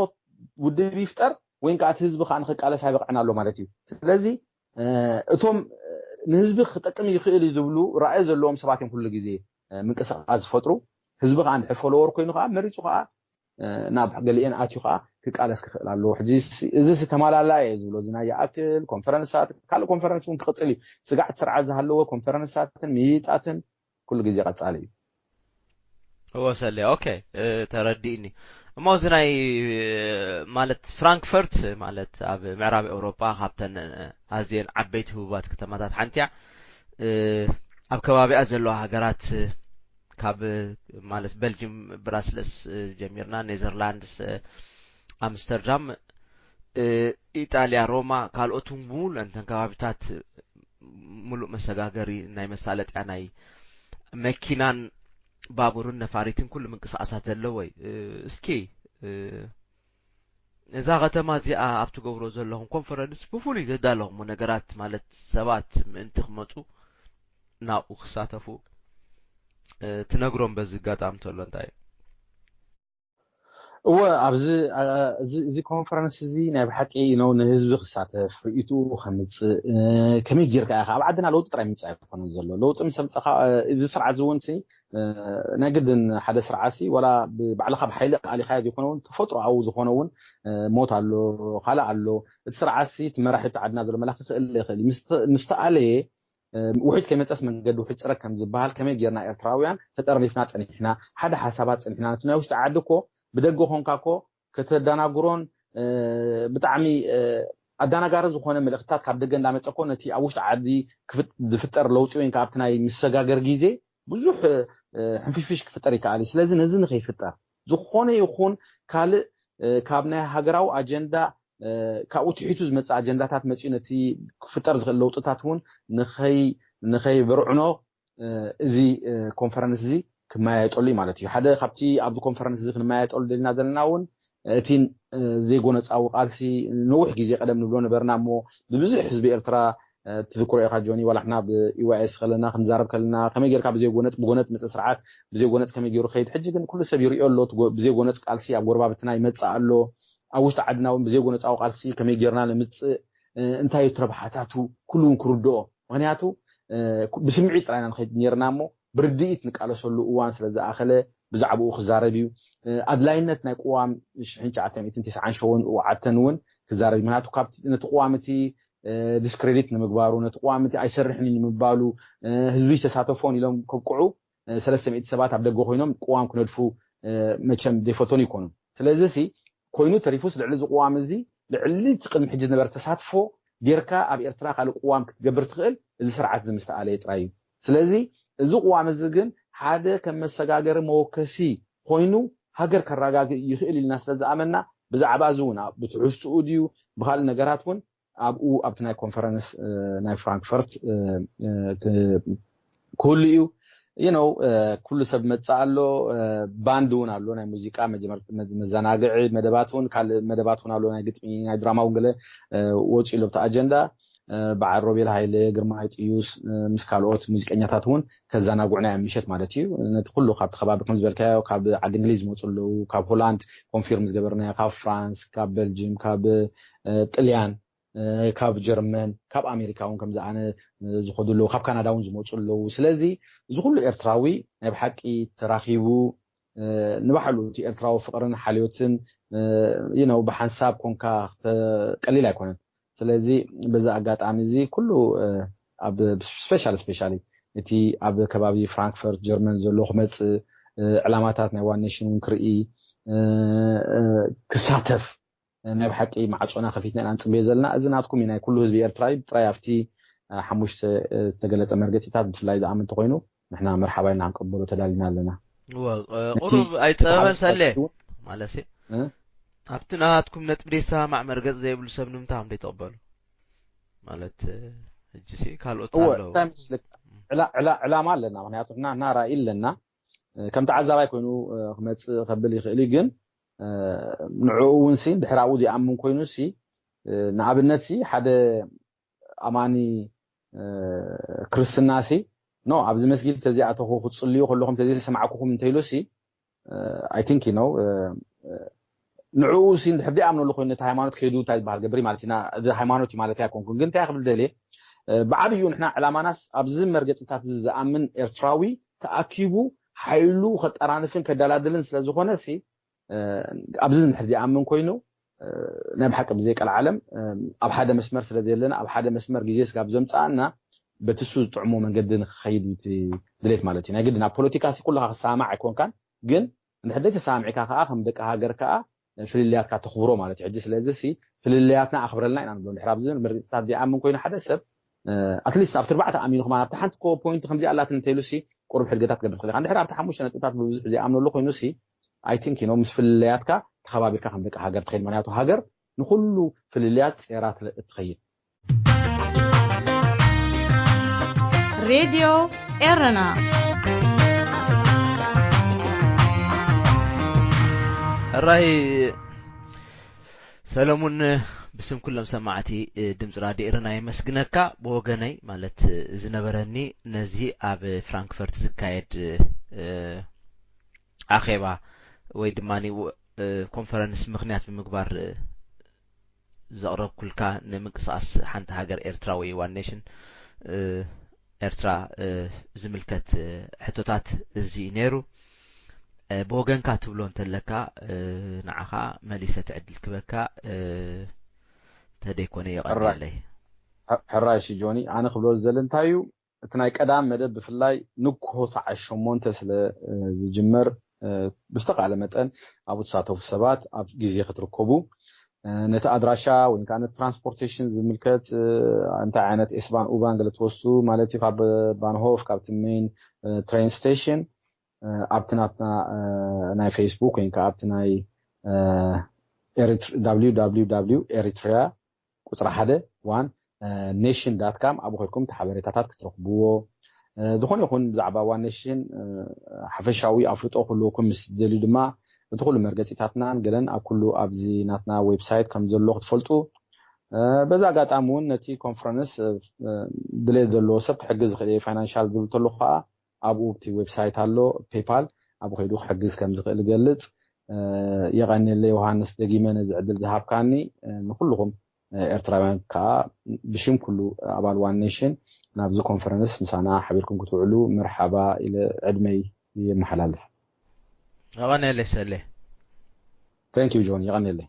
ውድብ ይፍጠር ወይም ከዓ እቲ ህዝቢ ከዓ ንክቃለስ ኣይበቅዕን ኣሎ ማለት እዩ። ስለዚ እቶም ንህዝቢ ክጠቅም ይኽእል እዩ ዝብሉ ራእይ ዘለዎም ሰባት እዮም ኩሉ ግዜ ምንቅስቃስ ዝፈጥሩ። ህዝቢ ከዓ እንድሕር ፎሎወር ኮይኑ ከዓ መሪፁ ከዓ ናብ ገሊኤን ኣትዩ ከዓ ክቃለስ ክኽእል ኣለዎ። ሕጂ እዚ ተማላላ እየ ዝብሎ፣ እዚ ናይ ይኣክል ኮንፈረንሳት፣ ካልእ ኮንፈረንስ እውን ክቕፅል እዩ። ስጋዕቲ ስርዓት ዝሃለዎ ኮንፈረንሳትን ምይይጣትን ኩሉ ግዜ ቀፃሊ እዩ። ወሰለ ኦኬ፣ ተረዲእኒ። እሞ እዚ ናይ ማለት ፍራንክፈርት ማለት ኣብ ምዕራብ ኤውሮጳ ካብተን ኣዝየን ዓበይቲ ህቡባት ከተማታት ሓንቲ እያ። ኣብ ከባቢኣ ዘለዋ ሃገራት ካብ ማለት በልጅም ብራስለስ ጀሚርና፣ ኔዘርላንድስ፣ ኣምስተርዳም፣ ኢጣልያ፣ ሮማ፣ ካልኦት እውን ብምሉእ እንተን ከባቢታት ምሉእ መሰጋገሪ ናይ መሳለጥያ ናይ መኪናን ባቡርን ነፋሪትን ኩሉ ምንቅስቃሳት ዘለዎ እዩ። እስኪ እዛ ከተማ እዚኣ ኣብ ትገብሮ ዘለኹም ኮንፈረንስ ብፍሉይ ዘዳለኹሞ ነገራት ማለት ሰባት ምእንቲ ክመፁ ናብኡ ክሳተፉ ትነግሮም በዚ ኣጋጣሚ ተሎ እንታይ እዩ? እወ ኣብዚ እዚ ኮንፈረንስ እዚ ናይ ብሓቂ ነው ንህዝቢ ክሳተፍ ርእይትኡ ከምፅእ ከመይ ጌርካ ኢኻ ኣብ ዓድና ለውጢ ጥራይ ምምፃእ ኣይኮነን ዘሎ። ለውጢ ምስ ኣምፀኻ እዚ ስርዓት እዚ እውን ናይ ግድን ሓደ ስርዓት ሲ ዋላ ባዕልኻ ብሓይሊ ኣሊኻዮ ዘይኮነ እውን ተፈጥሮኣዊ ዝኾነ እውን ሞት ኣሎ፣ ካልእ ኣሎ። እቲ ስርዓት ሲ እቲ መራሒ ኣብቲ ዓድና ዘሎ መላኺ ክእል ይኽእል እዩ። ምስ ተኣለየ ውሒድ ከይመፀስ መንገዲ ውሒድ ፅረግ ከም ዝበሃል ከመይ ጌርና ኤርትራውያን ተጠርኒፍና ፀኒሕና ሓደ ሓሳባት ፀኒሕና ነቲ ናይ ውሽጢ ዓዲ እኮ ብደገ ኮንካ እኮ ከተደናግሮን ብጣዕሚ ኣደናጋሪ ዝኾነ መልእኽትታት ካብ ደገ እንዳመፀ እኮ ነቲ ኣብ ውሽጢ ዓዲ ዝፍጠር ለውጢ ወይ ኣብቲ ናይ ምሰጋገር ግዜ ብዙሕ ሕንፍሽፍሽ ክፍጠር ይከኣል እዩ። ስለዚ ነዚ ንኸይፍጠር ዝኾነ ይኹን ካልእ ካብ ናይ ሃገራዊ ኣጀንዳ ካብኡ ትሒቱ ዝመፅእ ኣጀንዳታት መፅኡ ነቲ ክፍጠር ዝኽእል ለውጥታት እውን ንኸይብርዕኖ እዚ ኮንፈረንስ እዚ ክመያየጠሉ እዩ ማለት እዩ። ሓደ ካብቲ ኣብዚ ኮንፈረንስ እዚ ክንመያየጠሉ ደልና ዘለና እውን እቲ ዘይጎነፃዊ ቃልሲ ነዊሕ ግዜ ቀደም ንብሎ ነበርና እሞ ብብዙሕ ህዝቢ ኤርትራ ትዝክሮ ኢኻ ጆኒ፣ ዋላ ሕና ብኢዋኤስ ከለና ክንዛረብ ከለና ከመይ ጌርካ ብዘይጎነፅ ብጎነፅ መፀ ስርዓት ብዘይጎነፅ ከመይ ገይሩ ከይድ ሕጂ ግን ኩሉ ሰብ ይሪኦ ኣሎ። ብዘይጎነፅ ቃልሲ ኣብ ጎረባብትና ይመፅእ ኣሎ። ኣብ ውሽጢ ዓድና እውን ብዘይጎነፃዊ ቃልሲ ከመይ ጌርና ንምፅእ እንታይ እዩ ረብሓታቱ ኩሉ እውን ክርድኦ። ምክንያቱ ብስምዒት ጥራይና ንኸይድ ኔርና እሞ ብርድኢት ንቃለሰሉ እዋን ስለ ዝኣኸለ ብዛዕባኡ ክዛረብ እዩ። ኣድላይነት ናይ ቅዋም ሽሕን ትሽዓተ ሚእትን ተስዓን ሸውዓተን እውን ክዛረብ እዩ። ምክንያቱ ካብቲ ነቲ ቅዋም እቲ ዲስክሬዲት ንምግባሩ ነቲ ቅዋም እቲ ኣይሰርሕን እዩ ንምባሉ ህዝቢ ዝተሳተፎን ኢሎም ከብቅዑ ሰለስተ ሚእቲ ሰባት ኣብ ደገ ኮይኖም ቅዋም ክነድፉ መቸም ዘይፈተኑ ይኮኑ። ስለዚ ሲ ኮይኑ ተሪፉስ ልዕሊ እዚ ቅዋም እዚ ልዕሊ እቲ ቅድሚ ሕጂ ዝነበረ ተሳትፎ ጌርካ ኣብ ኤርትራ ካልእ ቅዋም ክትገብር ትኽእል እዚ ስርዓት እዚ ምስተኣለየ ጥራይ እዩ። ስለዚ እዚ ቅዋም እዚ ግን ሓደ ከም መሰጋገሪ መወከሲ ኮይኑ ሃገር ከረጋግእ ይኽእል ኢልና ስለ ዝኣመና ብዛዕባ እዚ እውን ብትሕዝትኡ ድዩ ብካልእ ነገራት እውን ኣብኡ ኣብቲ ናይ ኮንፈረንስ ናይ ፍራንክፈርት ክህሉ እዩ። You know ኩሉ ሰብ መፅእ ኣሎ። ባንድ እውን ኣሎ ናይ ሙዚቃ መዘናግዒ መደባት እውን ካልእ መደባት እውን ኣሎ ናይ ግጥሚ ናይ ድራማ እውን ገለ ወፂኡ ኣሎ ኣብቲ ኣጀንዳ። በዓል ሮቤል ሃይለ፣ ግርማይ ጥዩስ ምስ ካልኦት ሙዚቀኛታት እውን ከዘናግዑና እዮም ምሸት ማለት እዩ። ነቲ ኩሉ ካብቲ ከባቢ ከም ዝበልካዮ ካብ ዓዲ እንግሊዝ ዝመፁ ኣለዉ፣ ካብ ሆላንድ ኮንፊርም ዝገበርናዮ፣ ካብ ፍራንስ፣ ካብ በልጅም፣ ካብ ጥልያን፣ ካብ ጀርመን፣ ካብ ኣሜሪካ እውን ከምዚ ኣነ ዝኸዱ ኣለዉ፣ ካብ ካናዳ እውን ዝመፁ ኣለዉ። ስለዚ እዚ ኩሉ ኤርትራዊ ናይ ብሓቂ ተራኺቡ ንባዕሉ እቲ ኤርትራዊ ፍቕርን ሓልዮትን you know ብሓንሳብ ኮንካ ቀሊል ኣይኮነን። ስለዚ በዚ ኣጋጣሚ እዚ ኩሉ ኣብ special specially እቲ ኣብ ከባቢ ፍራንክፈርት ጀርመን ዘሎ ክመፅእ ዕላማታት ናይ ዋን ኔሽን እውን ክርኢ ክሳተፍ ናይ ብሓቂ ማዕፆና ከፊትና ኢና ንፅበዮ ዘለና። እዚ ናትኩም እዩ፣ ናይ ኩሉ ህዝቢ ኤርትራ እዩ። ብጥራይ ኣብቲ ሓሙሽተ ዝተገለፀ መርገፂታት ብፍላይ ዝኣምን እንተኮይኑ ንሕና መርሓባ ኢልና ክንቀበሎ ተዳሊና ኣለና። ቁሩብ ኣይፀበበን ሰሌ ማለት ኣብቲ ናትኩም ነጥቢ ደይሰማማዕ መርገፂ ዘይብሉ ሰብ ንምንታይ ከም ደይትቕበሉ ማለት ሕጂ ካልኦት ኣለዉ። ዕላማ ኣለና፣ ምክንያቱ እና ራእይ ኣለና። ከም ተዓዛባይ ኮይኑ ክመፅእ ከብል ይኽእል እዩ፣ ግን ንዕኡ እውን ሲ ድሕሪ ኣብኡ ዘይኣምን ኮይኑ ሲ ንኣብነት ሲ ሓደ ኣማኒ ክርስትና ሲ ኖ ኣብዚ መስጊድ ተዚኣተኹ ክፅልዩ ከለኹም ተዘይሰማዕኩኹም እንተኢሉ ሲ I think you know ንዕኡ ሲ እንድሕር ዘይኣምነሉ ኮይኑ ነቲ ሃይማኖት ከይዱ እንታይ ዝበሃል ገብሪ ማለት ኢና። እዚ ሃይማኖት እዩ ማለት ኣይኮንኩን፣ ግን እንታይ ክብል ደልየ ብዓብዩ ንሕና ዕላማናስ ኣብዚ መርገፂታት እዚ ዝኣምን ኤርትራዊ ተኣኪቡ ሓይሉ ከጠራንፍን ከደላድልን ስለዝኾነ ሲ ኣብዚ እንድሕር ዘይኣምን ኮይኑ ናይ ብሓቂ ብዘይ ቀልዓለም ኣብ ሓደ መስመር ስለ ዘለና ኣብ ሓደ መስመር ግዜ ስጋብ ዘምፀኣና በቲ እሱ ዝጥዕሞ መንገዲ ንክኸይድ እዩ እቲ ድሌት ማለት እዩ። ናይ ግድን ኣብ ፖለቲካ ሲ ኩልኻ ክሰማማዕ ኣይኮንካን፣ ግን እንድሕር ደይ ተሰማሚዕካ ከዓ ከም ደቂ ሃገር ከዓ ፍልልያትካ ተኽብሮ ማለት እዩ። ሕጂ ስለዚ ሲ ፍልልያትና ኣኽብረልና ኢና ንብሎ። እንድሕር ኣብዚ መርገፂታት ዘይኣምን ኮይኑ ሓደ ሰብ ኣትሊስት ኣብቲ ኣርባዕተ ኣሚኑ ከማን ኣብቲ ሓንቲ ኮ ፖይንት ከምዚ ኣላትን እንተኢሉ ሲ ቁሩብ ሕድገታት ትገብር ትኽእል ኢኻ። እንድሕር ኣብቲ ሓሙሽተ ነጥብታት ብብዙሕ ዘይኣምነሉ ኮይኑ ሲ I think you know ምስ ፍልልያትካ ተኸባቢርካ ከም ደቂ ሃገር ትኸይድ። ምክንያቱ ሃገር ንኹሉ ፍልልያት ጼራ እትኸይድ። ሬድዮ ኤረና ሕራይ ሰለሙን፣ ብስም ኩሎም ሰማዕቲ ድምፂ ራድዮ ኤረና የመስግነካ። ብወገነይ ማለት ዝነበረኒ ነዚ ኣብ ፍራንክፈርት ዝካየድ ኣኼባ ወይ ድማ ኮንፈረንስ ምክንያት ብምግባር ዘቕረብኩልካ ንምንቅስቃስ ሓንቲ ሃገር ኤርትራ ወይ ዋን ኔሽን ኤርትራ ዝምልከት ሕቶታት እዚ ነይሩ። ብወገንካ ትብሎ እንተለካ ንዓኻ መሊሰ ትዕድል ክበካ ተደይኮነ የቐንየለይ። ሕራይ ሲ ጆኒ፣ ኣነ ክብሎ ዝደሊ እንታይ እዩ፣ እቲ ናይ ቀዳም መደብ ብፍላይ ንግሆ ሰዓት ሸሞንተ ስለ ዝጅመር ብዝተኻለ መጠን ኣብኡ ትሳተፉ ሰባት ኣብ ግዜ ክትርከቡ ነቲ ኣድራሻ ወይ ከዓ ነቲ ትራንስፖርቴሽን ዝምልከት እንታይ ዓይነት ኤስባን ኡባን ገለ ትወስዱ ማለት እዩ ካብ ባንሆፍ ካብቲ ሜን ትሬን ስቴሽን ኣብቲ ናትና ናይ ፌስቡክ ወይ ከዓ ኣብቲ ናይ www ኤሪትሪያ ቁፅሪ ሓደ ዋን ኔሽን ዳት ካም ኣብኡ ከድኩም እቲ ሓበሬታታት ክትረኽብዎ ዝኾነ ይኹን ብዛዕባ ዋን ኔሽን ሓፈሻዊ ኣፍልጦ ክህልወኩም ምስ ትደልዩ ድማ እቲ ኩሉ መርገፂታትናን ገለን ኣብ ኩሉ ኣብዚ ናትና ዌብሳይት ከም ዘሎ ክትፈልጡ በዛ ኣጋጣሚ እውን ነቲ ኮንፈረንስ ድሌት ዘለዎ ሰብ ክሕግዝ ዝኽእል ፋይናንሻል ዝብል ተለኹ ከዓ ኣብኡ እቲ ዌብሳይት ኣሎ ፔፓል ኣብኡ ከይዱ ክሕግዝ ከም ዝኽእል ገልፅ። የቐንየለ ዮሃንስ ደጊመ ነዚ ዕድል ዝሃብካኒ ንኩልኹም ኤርትራውያን ከዓ ብሽም ኩሉ ኣባል ዋን ኔሽን ናብዚ ኮንፈረንስ ምሳና ሓቢርኩም ክትውዕሉ መርሓባ ኢለ ዕድመይ የመሓላልፍ። የቐንየለይ ሰሌ። Thank you ጆን፣ የቐንየለይ።